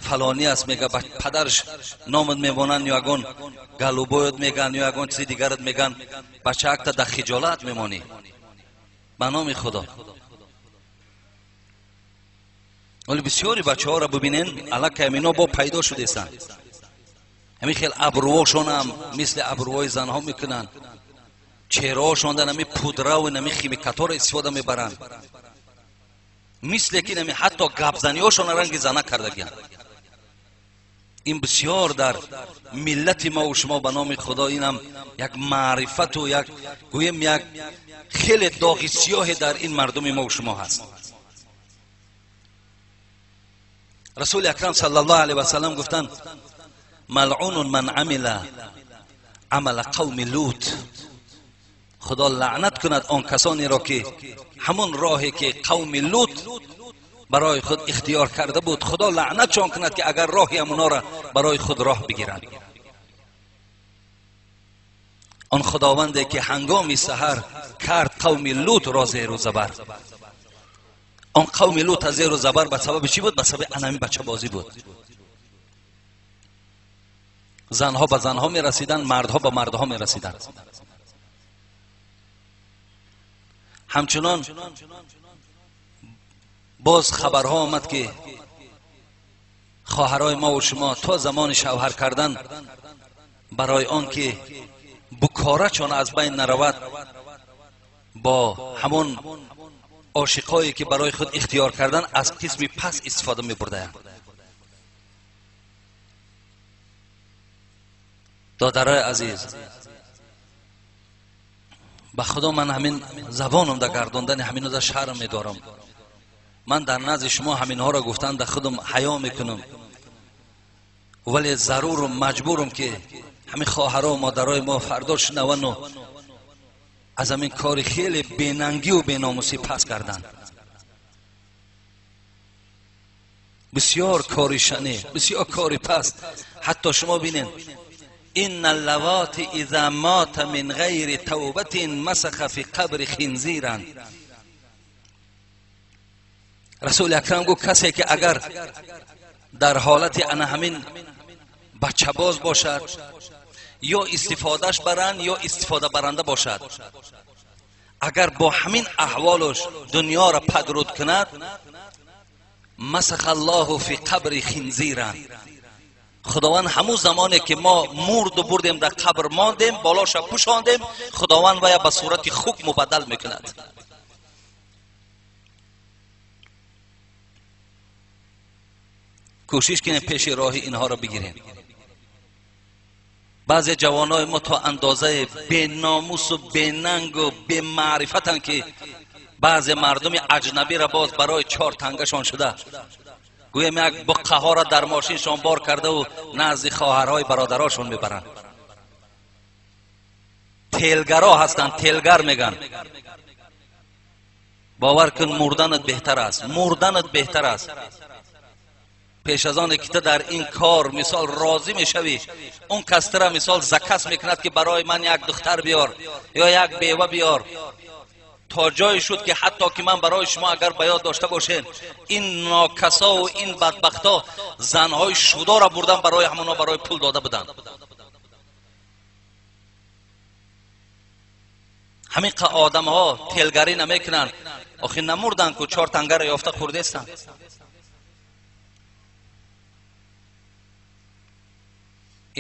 фалонӣ аст, мега падараш номат мемонанд, ё ягон галубоят мегӯянд, ё ягон чизи дигарат мегӯянд. Бачаакта дар хиҷолат мемонӣ. Ба номи худо, вале бисёри бачаҳоро бибинен, аллакай ҳамино бо пайдо шудестанд. Ҳамин хел абрувошонам мисли абрувои занҳо мекунанд, чеҳраҳошон дар ҳамин пудраву ҳамин химикатҳоро истифода мебаранд, мисле ки нами ҳатто гапзаниҳошон ранги зана кардагиянд. Ин бисёр дар миллати мо шумо, ба номи худо, инам як маърифату як, гӯем, як хеле доғи сиёҳе дар ин мардуми мо шумо ҳаст. Расули акрам саллаллоҳу алайҳи васаллам гуфтанд: малъунун ман амила амала қавми Лут. Худо лаънат кунад он касонеро, ки ҳамон роҳе ки қавми Лут барои худ ихтиёр карда буд, худо лаънатшон кунад, ки агар роҳи ҳамонҳоро барои худ роҳ бигиранд. Он худованде ки ҳангоми саҳар кард қавми Лутро зеру забар. Он қавми Лут аз зеру забар ба сабаби чӣ буд? Ба сабаби анами бачабозӣ буд. Занҳо ба занҳо мерасиданд, мардҳо ба мардҳо мерасиданд. Ҳамчунон боз хабарҳо омад, ки хоҳарои мо ва шумо то замони шавҳар кардан, барои он ки букорачон аз байн наравад, бо ҳамон ошиқое ки барои худ ихтиёр кардан, аз қисми пас истифода мебурдаянд. Додарои азиз, ба худо, ман ҳамин забонам дар гардондани ҳаминода шарм медорам. Ман дар назди шумо ҳаминҳоро гуфтан дар худам ҳаё мекунам, вале зарурум, маҷбурум, ки ҳамин хоҳаро модарои мо фардо шунавану аз ҳамин кори хеле бенангию беномусӣ пас карданд. Бисёр кори шане, бисёр кори паст. Ҳатто шумо бинед: إن اللوات إذا مات من غير توبة مسخ في قبر خنزيرا. رسول اکرم گفت کسی که اگر در حالت انا همین بچه باز باشد، یا استفادهش برند یا استفاده برنده باشد، اگر با همین احوالش دنیا را پدرود کند، مسخ الله فی قبر خنزیرا. Худованд ҳамун замоне ки мо мурду бурдем, дар қабр мондем, болоша пӯшондем, Худованд вая ба сурати хук мубаддал мекунад. Кӯшиш кунем пеши роҳи инҳоро бигирем. Баъзе ҷавонои мо то андозаи беномусу бенангу бемаърифатанд, ки баъзе мардуми аҷнабиро боз барои чор тангашон шуда, гӯем як буққаҳоро дар мошиншон бор кардаву назди хоҳарҳои бародарошон мебаранд. Телгаро ҳастанд, телгар меган. Бовар кун, мурданат беҳтар аст, мурданат беҳтар аст. Пеш аз оне ки ту дар ин кор мисол розӣ мешавӣ, он кас тура мисол заказ мекунад, ки барои ман як духтар биёр ё як бева биёр. То ҷое шуд, ки ҳатто ки ман барои шумо агар ба ёд дошта бошем, ин нокасову ин бадбахтҳо занҳои шудоро бурдан барои ҳамонҳо барои пул дода буданд. Ҳамин қа одамҳо телгарӣ намекунанд. Охир намурданд ку, чор тангаро ёфта хӯрдестанд.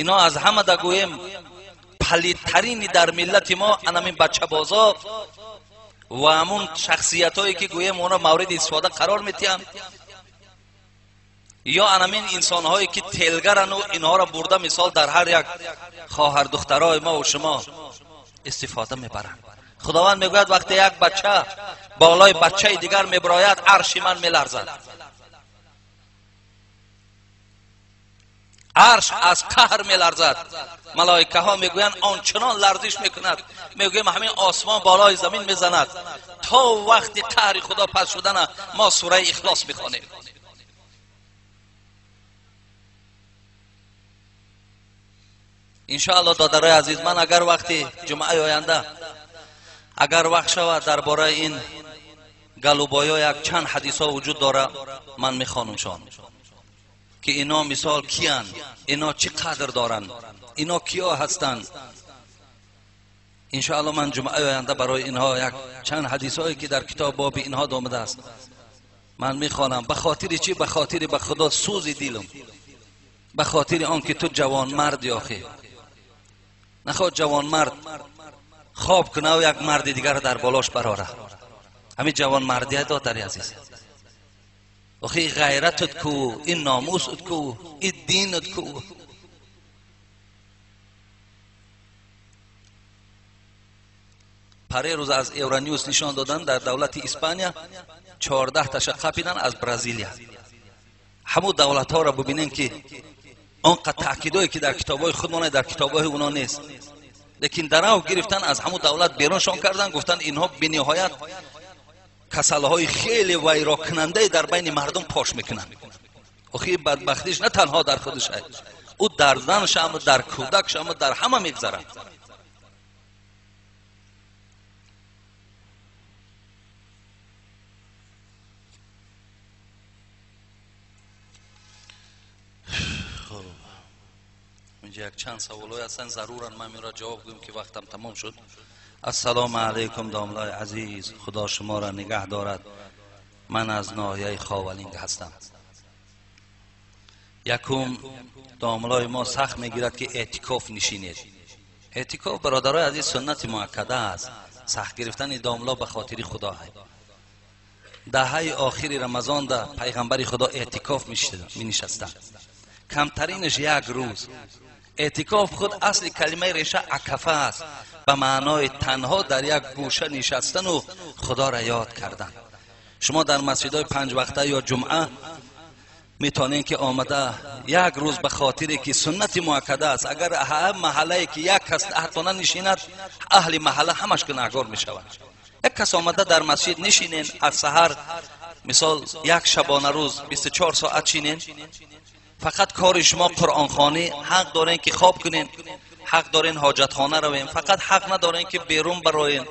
Ино аз ҳама да гӯем палидтарини дар миллати мо анамин бачабозо ва ҳамун шахсиятҳое ки гӯем онро мавриди истифода қарор метиҳанд, ё анамин инсонҳое ки телгарану инҳоро бурда мисол дар ҳар як хоҳардухтарои мо ва шумо истифода мебаранд. Худованд мегӯяд, вақте як бача болои бачаи дигар мебирояд, арши ман меларзад. Арш аз қаҳр меларзад. Малоикаҳо мегӯянд ончунон ларзиш мекунад, мегӯем ҳамин осмон болои замин мезанад. То вақти қаҳри Худо пас шудана мо сураи Ихлос мехонем. Иншоалло, додарои азиз, ман агар вақти ҷумъаи оянда агар вақт шавад, дар бораи ин галубоё як чанд ҳадисҳо вуҷуд дора, ман мехонамшон, ки ино мисол киянд, ино чӣ қадр доранд, ино киё ҳастанд. Иншоалло ман ҷумъаи оянда барои инҳо як чанд ҳадисҳое ки дар китоб боби инҳо омадааст ман мехонам. Ба хотири чӣ? Ба хотири ба Худо сӯзи дилам, ба хотири он ки ту ҷавонмарди. Охи нахоҳ ҷавонмард хоб кунаву як марди дигарро дар болош барора. Ҳамин ҷавонмардия, додари азиз, охи ғайратат ку, ин номусат ку, ин динат ку. Паре рӯз аз Евроньюз нишон доданд, дар давлати Испания 14 таша қапидан аз Бразилия. Ҳамун давлатҳоро бубинем, ки он қад таъкидое ки дар китобҳои худмон, дар китобҳои оно нест, лекин дарав гирифтан аз ҳамун давлат беруншон кардан, гуфтанд инҳо бениҳоят касалҳои хеле вайрокунандае дар байни мардум пош мекунанд. Охи бадбахтиш на танҳо дар худаш, ӯ дар заншам, дар кӯдакшам, дар ҳама мегзарад. Инҷа як чанд саволҳое ҳастанд, заруран ман инро ҷавоб гӯям, ки вақтам тамом шуд. Ассалому алайкум, домлаи азиз, Худо шуморо нигаҳ дорад. Ман аз ноҳияи Ховалинг ҳастам. Якум, домлаи мо сахт мегирад, ки эътикоф нишинед. Эътикоф, бародарои азиз, суннати муаккада аст. Сахт гирифтани домло ба хотири Худо. Даҳаи охири Рамазонда пайғамбари Худо эътикоф менишастанд, камтаринаш як рӯз. Эътикоф худ асли калимаи реша акафа аст, ба маънои танҳо дар як гӯша нишастану Худоро ёд кардан. Шумо дар масҷидҳои панҷвақта ё ҷумъа метавонед, ки омада як рӯз, ба хотире ки суннати муаккада аст. Агар ҳар маҳаллае ки як кас ҳатто нанишинад, аҳли маҳалла ҳамаш гунаҳгор мешавад. Як кас омада дар масҷид нишинен, аз саҳар мисол як шабона рӯз 24 соат шинен, фақат кори шумо қуръонхонӣ. Ҳақ дорен, ки хоб кунен, ҳақ дорен ҳоҷатхона равен, фақат ҳақ надорен, ки берун бароен,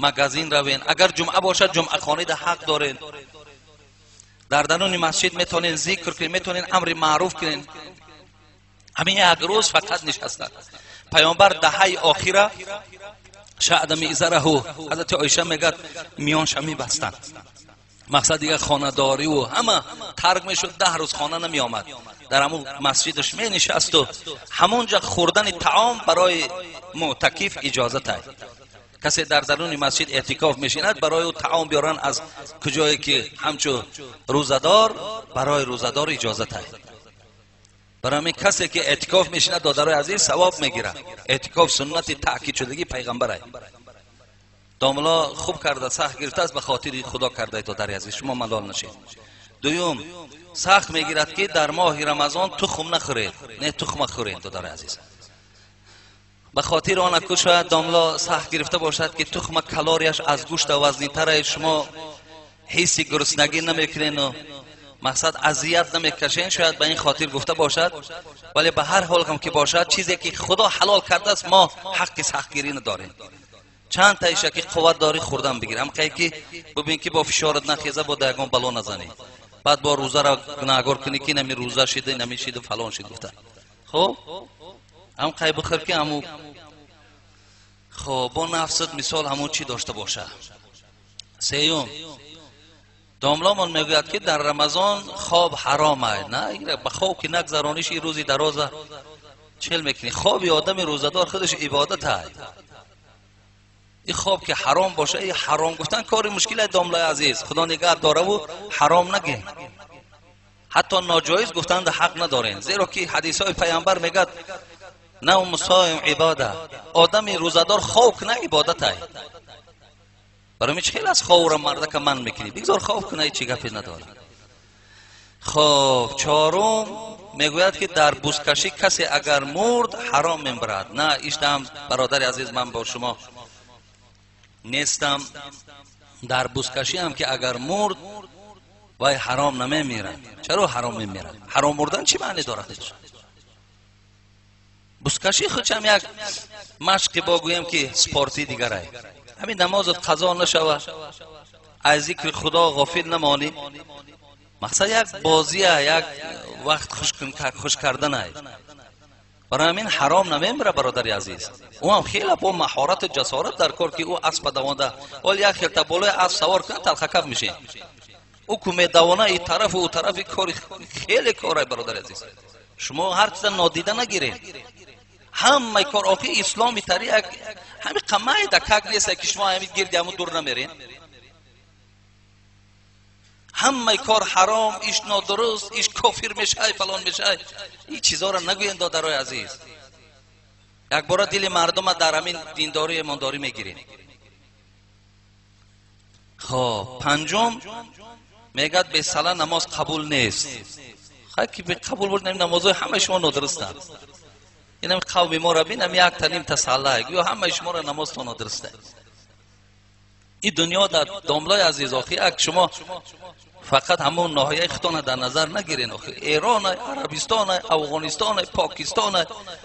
магазин равен. Агар ҷумъа бошад, ҷумъахонида ҳақ дорен. Дар даруни масҷид метавонен зикр кунен, метавонен амри маъруф кунен. Ҳамин як рӯз фақат нишастанд. Паёмбар даҳаи охира шаъда мизараҳу, ҳазрати Оиша мегӯяд, миёнша мебастанд. Мақсад дигар хонадорӣ ва ҳама тарк мешуд, 10 рӯз хона намеомад, дар ҳамун масҷидаш менишаст ва ҳамонҷа хӯрдани таом барои муътакиф иҷозат аст. Касе дар даруни масҷид эътикоф мешинад, барои ӯ таом биёранд аз куҷое ки ҳамчу рӯзадор, барои рӯзадор иҷозат аст. Барои ҳамин касе ки эътикоф мешинад, додарои азиз, савоб мегирад. Эътикоф суннати таъкидшудагии пайғамбар аст. Домла хуб карда, сахт гирифтааст, ба хотири худо карда, додари азиз, шумо малол нашед. Дуюм, сахт мегирад ки дар моҳи Рамазон тухм нахӯред, не тухм хӯред, додари азиз. Ба хотири он ку шояд домла сахт гирифта бошад ки тухма калорияш аз гӯшта вазнитар аст, шумо ҳисси гуруснагӣ намекунед, мақсад азият намекашед, шояд ба ин хотир гуфта бошад. Вале ба ҳар ҳол ҳам ки бошад, чизе ки худо ҳалол кардааст, мо ҳаққи сахтгирӣ надорем. Чанд таиша ки қувват дорӣ хӯрдан бигир, ҳам қай ки бубин ки бо фишорат нахеза, бо ягон бало назанӣ, баъд бо рӯзаро гунаҳгор кунӣ ки нами рӯза шида, нами шида, фалон шид гуфта. Хуб, ҳам қай бихӯр ки ҳаму хуб бо нафсат мисол ҳамун чӣ дошта боша. Сеюм, домломон мегӯяд ки дар Рамазон хоб ҳаром аст. На, ба хоб ки нагзарониш ин рӯзи дароза чел мекунӣ. Хоби одами рӯзадор худаш ибодат аст. Ин хоб ки ҳаром боша, ин ҳаром гуфтан кори мушкил аст, домлаи азиз. Худо нигаҳ дораву ҳаром нагӯ, ҳатто ноҷоиз гуфтан ҳақ надорем, зеро ки ҳадисҳои пайғамбар мегӯяд навму соим ибода, одами рӯзадор хоб куна ибодат аст. Барои чи хел аз хобро мардака ман мекунӣ? Бигзор хоб куна, ҳеҷ гапе надорад. Хоб, чорум, мегӯяд ки дар бузкашӣ касе агар мурд ҳаром мебарад. На, иштам бародари азиз, ман бо шумо нестам. Дар бузкашӣ ҳам ки агар мурд, вай ҳаром намемирад. Чаро ҳаром мемирад? Ҳаром мурдан чӣ маъне дорад? Бузкашӣ худшам як машқи бо гӯем ки спорти дигарай. Ҳамин намозат қазо нашава, аз зикри худо ғофил намонӣ. Мақсад як бозия, як вақт хуш карданай. Барои ҳамин ҳаром намемира, бародари азиз. Ӯ ҳам хеле бо маҳорату ҷасорат дар кор ки ӯ аспа давонда, ҳол як хелта болои асп савор кунад, талхакаф мешед. Ӯ ку медавона и тарафу ӯ тарафи, кори хеле корай, бародари азиз. Шумо ҳар чиза нодида нагиред. Ҳамаи кор охи исломи тари як ҳами қамайда как нест ки шумо ҳами гирди ҳамун дур намеред. Ҳамаи кор ҳаром, иш нодуруст, иш кофир мешай, фалон мешай. Ин чизоро нагӯен, додарои азиз. Якбора дили мардума дар ҳамин диндорӣ имондорӣ мегирем. Хоб, панҷум, мегӯяд бесала намоз қабул нест. Хай ки қабул буд, намозҳои ҳамаи шумо нодурустанд. Инам қавми моро бин, ам як та ним та салла, гӯё ҳамаи шуморо намозтон нодуруст аст. Ин дунё дар домлаи азиз, охи як шумо фақат ҳамон ноҳияи худтонро дар назар нагирен. Охи Эрон, Арабистон, Афғонистон, Покистон,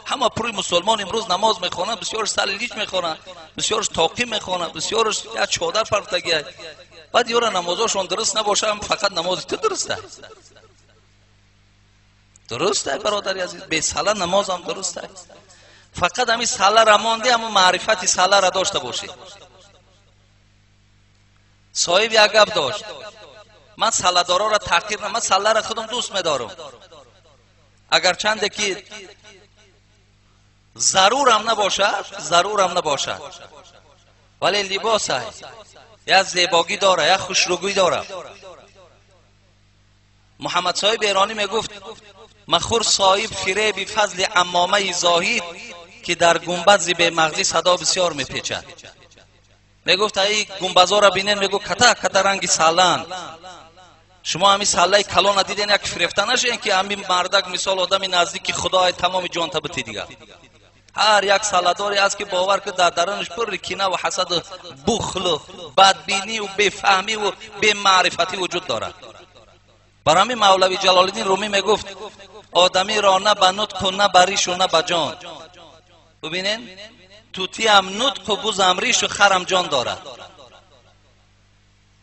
ҳама пури мусулмон имрӯз намоз мехонанд, бисёрш саллич мехонанд, бисёрш тоқӣ мехонанд, бисёрш як чодар партагӣ. Баъд ёра намозошон дуруст набошад, фақат намози ту дуруст аст. Дуруст аст, бародари азиз, бесала намозам дуруст аст. Фақат ҳамин салара монди, ҳамон маърифати салара дошта бошед. Соҳиб як гап дошт: ман саладорора таҳқир, ман салара худам дӯст медорам, агарчанде ки зарурам набошад, зарурам набошад, вале либос аст, як зебогӣ дора, як хушрӯгӣ дора. Муҳаммад соҳиб эронӣ мегуфт: махур соҳиб фиреби фазли аммомаи зоҳид, ки дар гумбази бемағзӣ садо бисёр мепечад. Мегуфт ай гумбазора бинен, мегуфт ката ката ранги саланд. Шумо ҳамин саллаи калона диден, як фирефта нашен ки ҳамин мардак мисол одами наздики худои тамоми ҷонта бити дигар. Ҳар як салладоре аст ки бовар ки дар дарунаш пур кина ва ҳасаду бухлу бадбинӣ ва бефаҳмӣ ва бемаърифатӣ вуҷуд дорад. Барои ҳамин Мавлави Ҷалолиддин Румӣ мегуфт: одамиро на ба нутқу на ба ришу на ба ҷон. Бубинен, тутиам нутқу бузам ришу харам ҷон дорад.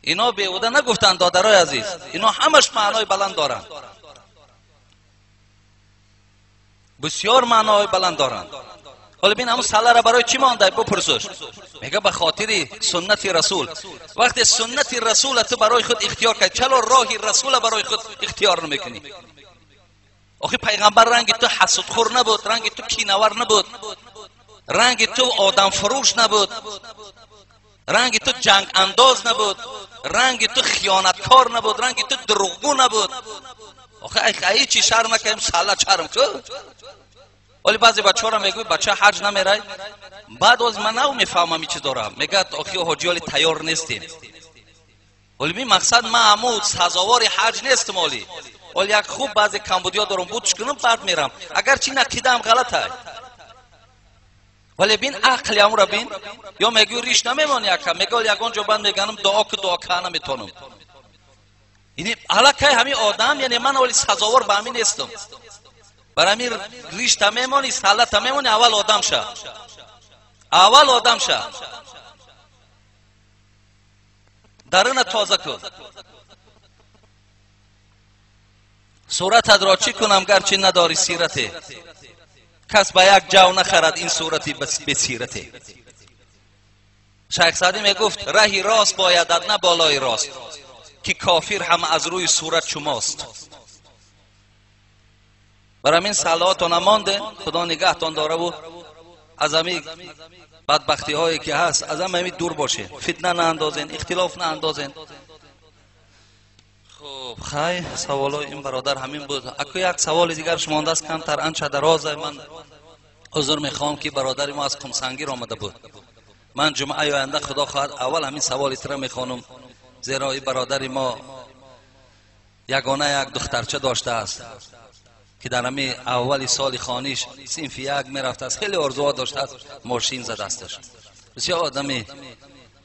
Ино беҳуда нагуфтанд, додарои азиз, ино ҳамаш маънои баланд доранд, бисёр маъноҳои баланд доранд. ҳоли бин, ҳамун саллара барои чӣ мондай? Бупурсуш. Мега ба хотири суннати расул. Вақте суннати расула ту барои худ ихтиёр кард, чаро роҳи расула барои худ ихтиёр намекунӣ? Охи пайғамбар ранги ту ҳасудхӯр набуд, ранги ту кинавар набуд, ранги ту одамфурӯш набуд, ранги ту ҷангандоз набуд, ранги ту хиёнаткор набуд, ранги ту дурӯғгӯ набуд. Охи ай чи шарм накардем, салла шарм ку? Вале баъзе бачаҳоро мегӯй, бача ҳаҷ намерай. Баъд оз ман нав мефаҳмам ин чиз дорам. Мегӯяд, охи ҳоҷи оли тайёр нестем. Вале ми мақсад ман ҳаму сазовори ҳаҷ нестам оли. Оли як хуб баъзе камбудиҳо дорам, бутш кунам, баъд мерам. Агарчи ин ақидаам ғалатай. Вале бин ақли ҳамура бин, ё мегӯй риш намемонӣ ака, мегӯй ягон ҷо баъд меганам дуо ку, дуо ка наметонам. Яъне аллакай ҳамин одам, яъне ман оли сазовор ба ҳамин нестам. Бар ҳамин ришта мемонӣ, саллата мемонӣ, аввал одам ша. Аввал одам ша. Даруна тоза кун. Сурататро чӣ кунам, гарчи надорӣ сирате? Кас ба як ҷав нахарад ин сурати бесирате. Шайх Саъдӣ мегуфт, раҳи рост боядад, на болои рост, ки кофир ҳам аз рӯи сурат шумост. Бар ҳамин саллаотон намонде, Худо нигаҳтон дораву аз ҳамин бадбахтиҳое ки ҳаст, аз ҳамин дур бошед, фитна наандозен, ихтилоф наандозен. Хуб, хай, саволои ин бародар ҳамин буд. Аку як саволи дигарш мондааст, камтар анча дароза. Ман узр мехоҳам, ки бародари мо аз Қумсангир омада буд. Ман ҷумъаи оянда, Худо хоҳад, аввал ҳамин саволи тира мехонам, зеро ин бародари мо ягона як духтарча доштааст ки дар ҳамин аввали соли хониш синфи як мерафтааст, хеле орзуҳо доштааст, мошин задасташ. Бисёр одами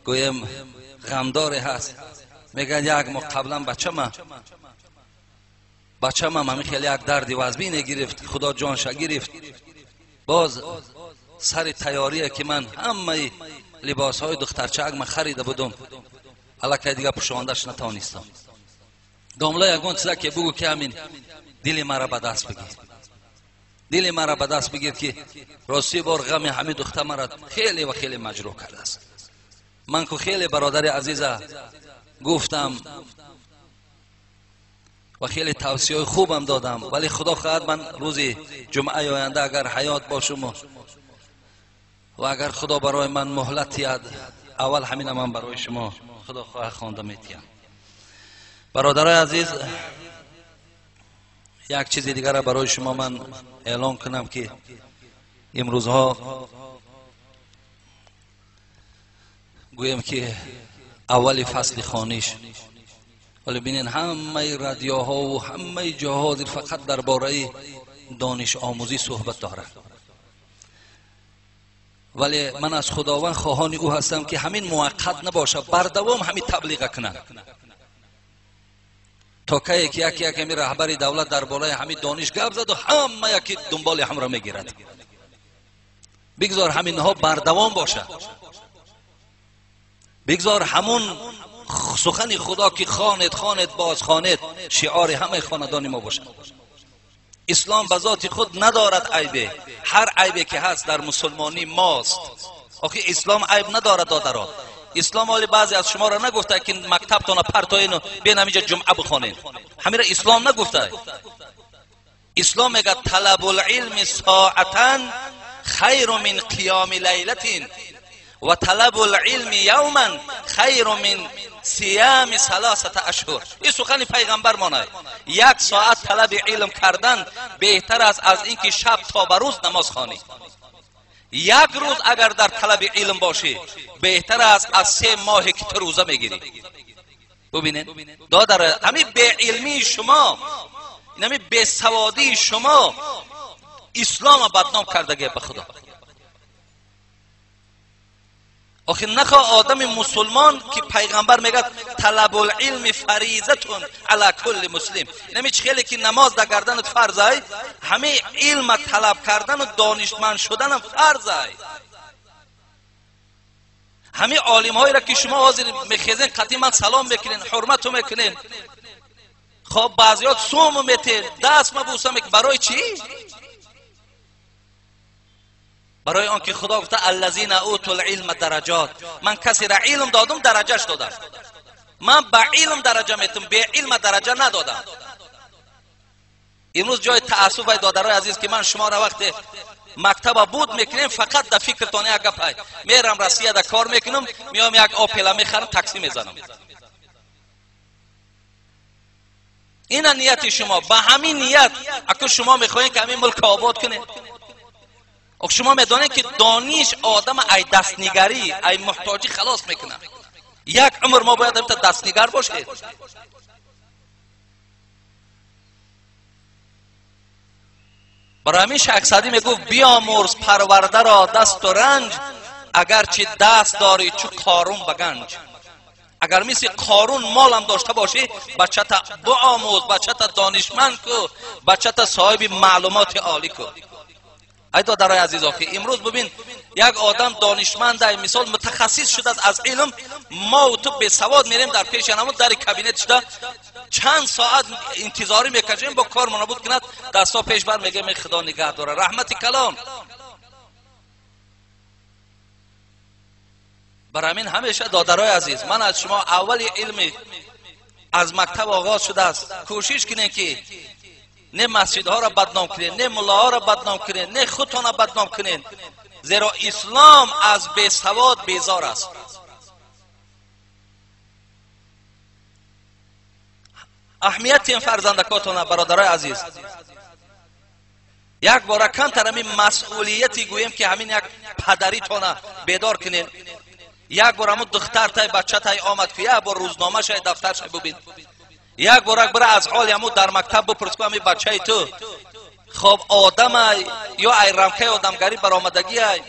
гӯем ғамдоре ҳаст. Мегӯяд, як моҳ қаблан бачамам ҳамин хеле як дарди вазбине гирифт, Худо ҷонша гирифт. Боз сари тайёрие ки ман ҳамаи либосҳои духтарчаак ман харида будум, аллакай дига пӯшондаш натавонистам. Домла, ягон чиза ки бугӯ, ки ҳамин дили мара ба даст бигир, дили мара ба даст бигир, ки рости бор ғами ҳамин духтар мара хеле ва хеле маҷрӯҳ кардааст. Ман ку хеле бародари азиза гуфтам ва хеле тавсияҳои хубам додам, вале Худо хоҳад, ман рӯзи ҷумъаи оянда агар ҳаёт бошуму ва агар Худо барои ман муҳлат диҳад, аввал ҳамина ман барои шумо Худо хоҳад хонда метиҳам. Бародарои азиз, як чизи дигара барои шумо ман эълон кунам, ки имрӯзҳо гӯем ки аввали фасли хониш, вале бинен ҳамаи радиоҳову ҳамаи ҷоҳо ҳозир фақат дар бораи донишомӯзӣ суҳбат дорад. Вале ман аз Худованд хоҳони ӯ ҳастам, ки ҳамин муваққат набошад, бардавом ҳамин таблиға кунанд, то кае ки яке як ҳамин раҳбари давлат дар бораи ҳамин дониш гап заду ҳама яки дунболи ҳамро мегирад. Бигзор ҳаминҳо бардавом бошад, бигзор ҳамун сухани Худо ки хонед, хонед, боз хонед, шиори ҳамаи хонадони мо бошад. Ислом ба зоти худ надорад айбе, ҳар айбе ки ҳаст дар мусулмонӣ мост. Охи ислом айб надорад, додаро. Ислом оли баъзе аз шуморо нагуфта, ки мактабтона партоену бен ҳаминҷа ҷумъа бихонед. Ҳамира ислом нагуфта. Ислом мегӯяд, талабулилми соатан хайру мин қиёми лайлатин ва талабулилми явман хайру мин сиями саласата ашҳур. Ин сухани пайғамбар монад. Як соат талаби илм кардан беҳтар аст аз ин ки шаб то ба рӯз намоз хонӣ. Як рӯз агар дар талаби илм бошӣ, беҳтар аст аз 3 моҳе ки ту рӯза мегирӣ. Бубинед, додар, ҳамин беилмии шумо, ҳамин бесаводии шумо ислома бадном кардагӣ ба Худо. Охи нахо одами мусулмон ки пайғамбар мегӯяд, талабулилми фаризатун ала кулли муслим. Инами чӣ хеле ки намоз дар гарданат фарз ай, ҳамаи илма талаб кардану донишманд шуданам фарз ай. Ҳамаи олимҳоеро ки шумо ҳозир мехезен, қатъи ман салом мекунен, ҳурмату мекунен, хоб баъзиёт суму метен, даст мабӯса мекунен, барои чӣ? Барои он ки Худо гуфта аллазина утул илма дараҷот. Ман касеро илм додам, дараҷаш додам. Ман ба илм дараҷа метум, бе илма дараҷа надодам. Имрӯз ҷои таассуф ай додарои азиз ки ман шуморо вақте мактаба буд мекунем, фақат дар фикртон як гап ай. Мерам Россия да кор мекунам, меом як Опела мехарам, такси мезанам. Ина нияти шумо. Ба ҳамин ният аку шумо мехоҳед ки ҳамин мулк обод кунед. Шумо медонед ки дониш одам ай дастнигарӣ, ай муҳтоҷӣ халос мекунад. Як умр мо бояд ҳамта дастнигар бошед. Барои ҳамин Шайх Саъдӣ мегуфт биомӯрз парвардаро дасту ранҷ, агарчи даст дорӣ чу Қорун ба ганҷ. Агар мисли Қорун молам дошта бошӣ, бачата биомӯз, бачата донишманд ку, бачата соҳиби маълумоти олӣ ку. Ай додарои азиз, охи имрӯз бибин як одам донишманд, мисол мутахассис шудааст аз илм, мо ту бесавод мерем дар пеши ҳамон дари кабинет шуда чанд соат интизорӣ мекашем, бо кор монабуд кунад, дастҳо пеш бар мегӯем Худо нигаҳ дорад, раҳмати калон. Бар ҳамин ҳамеша додарои азиз, ман аз шумо аввали илми аз мактаб оғоз шудааст, кӯшиш кунем ки не масҷидҳоро бадном кунед, не муллоҳоро бадном кунед, не худтонро бадном кунед, зеро ислом аз бесавод безор аст. Аҳамияти ин фарзандакотона бародарои азиз, як бора камтар ҳамин масъулияти гӯем ки ҳамин як падаритона бедор кунед. Як бор ҳамун духтартай бачатай омад ки як бор рӯзномашай дафтаршай бубин, як бор бира аз ҳоли ҳамун дар мактаб бипурс ку ҳамин бачаи ту хоб одамай ё ай рамкаи одамгарӣ баромадагиай.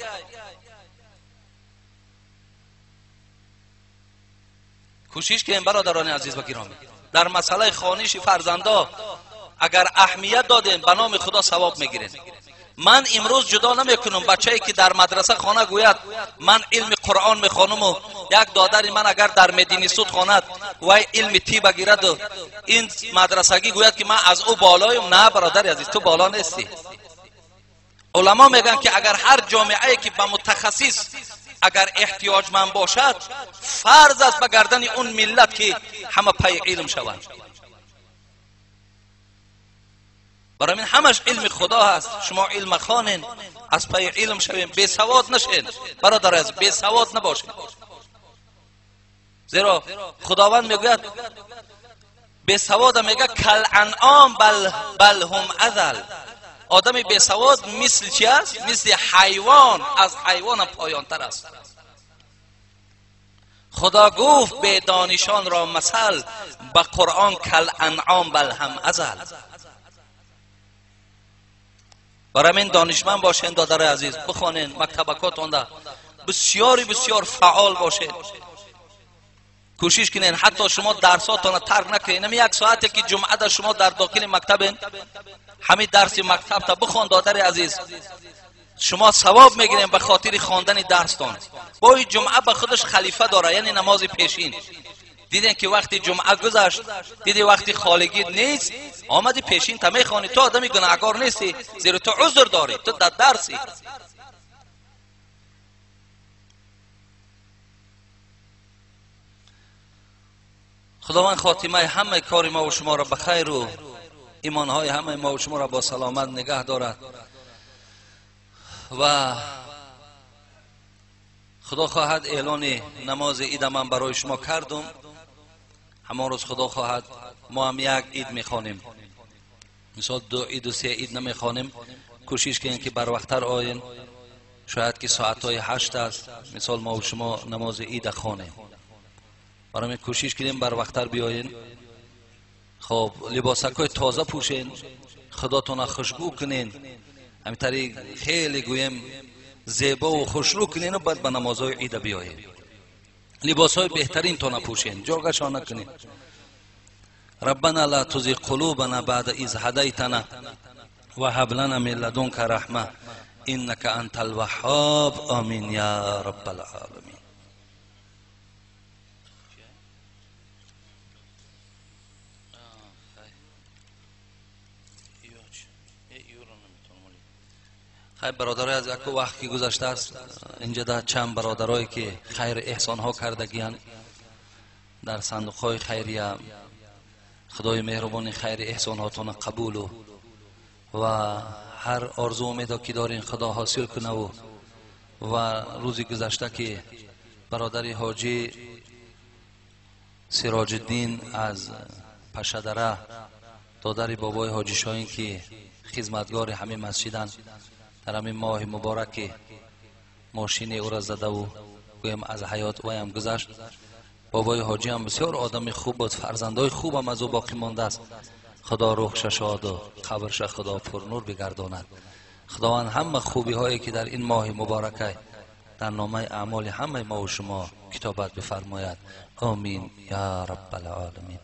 Кӯшиш кунем бародарони азиз ва гиромӣ, дар масъалаи хониши фарзандо агар аҳамият додем, ба номи Худо савоб мегирем. Ман имрӯз ҷудо намекунам бачае ки дар мадраса хона гӯяд ман илми Қуръон мехонаму, як додари ман агар дар мединистут хонад вай илми тиба гираду ин мадрасагӣ гӯяд ки ман аз ӯ болоюм. На бародари азиз, ту боло нестӣ. Уламо мегӯянд ки агар ҳар ҷомеае ки ба мутахассис агар эҳтиёҷманд бошад, фарз аст ба гардани он миллат ки ҳама пайи илм шаванд. Барои ҳамин ҳамаш илми Худо ҳаст. Шумо илм хонен, аз пайи илм шавем, бесавод нашед бародар азиз, бесавод набошед. Зеро Худованд мегӯяд бесавода мегӯяд кал анъом бал ҳум азал. Одами бесавод мисли чи аст? Мисли ҳайвон, аз ҳайвонам поёнтар аст. Худо гуфт бедонишонро масал ба Қуръон кал анъом бал ҳам азал. Барои ҳамин донишманд бошед додарои азиз, бихонед мактабакотонда, бисёри бисёр фаъол бошед. Кӯшиш кунед ҳатто шумо дарсотонро тарк накунед. Ҳамин як соате ки ҷумъада шумо дар дохили мактабен, ҳамин дарси мактабта бихон додари азиз, шумо савоб мегиред ба хотири хондани дарстон. Бо ин ҷумъа ба худаш халифа дорад, яъне намози пешин. Дидем ки вақти ҷумъа гузашт, диди вақти холигӣ нест, омади пешин та мехонӣ. Ту одами гунаҳкор нестӣ, зеро ту узр дорӣ, ту дар дарсӣ. Худованд хотимаи ҳамаи кори мо ва шуморо ба хайру имонҳои ҳамаи мо ва шуморо бо саломат нигаҳ дорад ва Худо хоҳад эълони намози ида ман барои шумо кардум. Ҳамон рӯз Худо хоҳад мо ҳам як ид мехонем, мисол ду иду се ид намехонем. Кӯшиш кунем ки барвақттар оем, шояд ки соатҳои 8 аст, мисол мо шумо намози ида хонем. Барои ҳамин кӯшиш кунем барвақттар биёен. Хоб либосакҳои тоза пӯшен, худотонро хушбӯ кунен, ҳамин тариқ хеле гӯем зебову хушрӯ кунену баъд ба намозҳои ида биёед. Либосҳои беҳтаринтона пӯшен, ҷогашон накунед. Раббана ла тузиғ қулубана баъда из ҳадайтана ва ҳаб лана мин ладунка раҳма иннака антал ваҳҳоб. Амин я раббал оламин. Хай, бародарои аз яку вақт ки гузаштааст, инҷа да чанд бародарое ки хайр эҳсонҳо кардагиянд дар сандуқҳои хайрия, худои меҳрубони хайри эҳсонҳотона қабулу ва ҳар орзу умедо ки дорин, худо ҳосил кунаву. Ва рӯзи гузашта ки бародари ҳоҷӣ Сироҷиддин аз Пашадара, додари бобои ҳоҷӣ Шоҳин, ки хизматгори ҳамин масҷиданд, дар ҳамин моҳи мубораки мошини ӯра задаву гӯям аз ҳаёт ваям гузашт. Бобои ҳоҷиам бисёр одами хуб буд, фарзандои хубам аз ӯ боқӣ мондааст. Худо рӯҳша шоду қабрша худо пурнур бигардонад. Худованд ҳама хубиҳое ки дар ин моҳи муборака дар номаи аъмоли ҳамаи мову шумо китобат бифармояд. Омин я раббал оламин.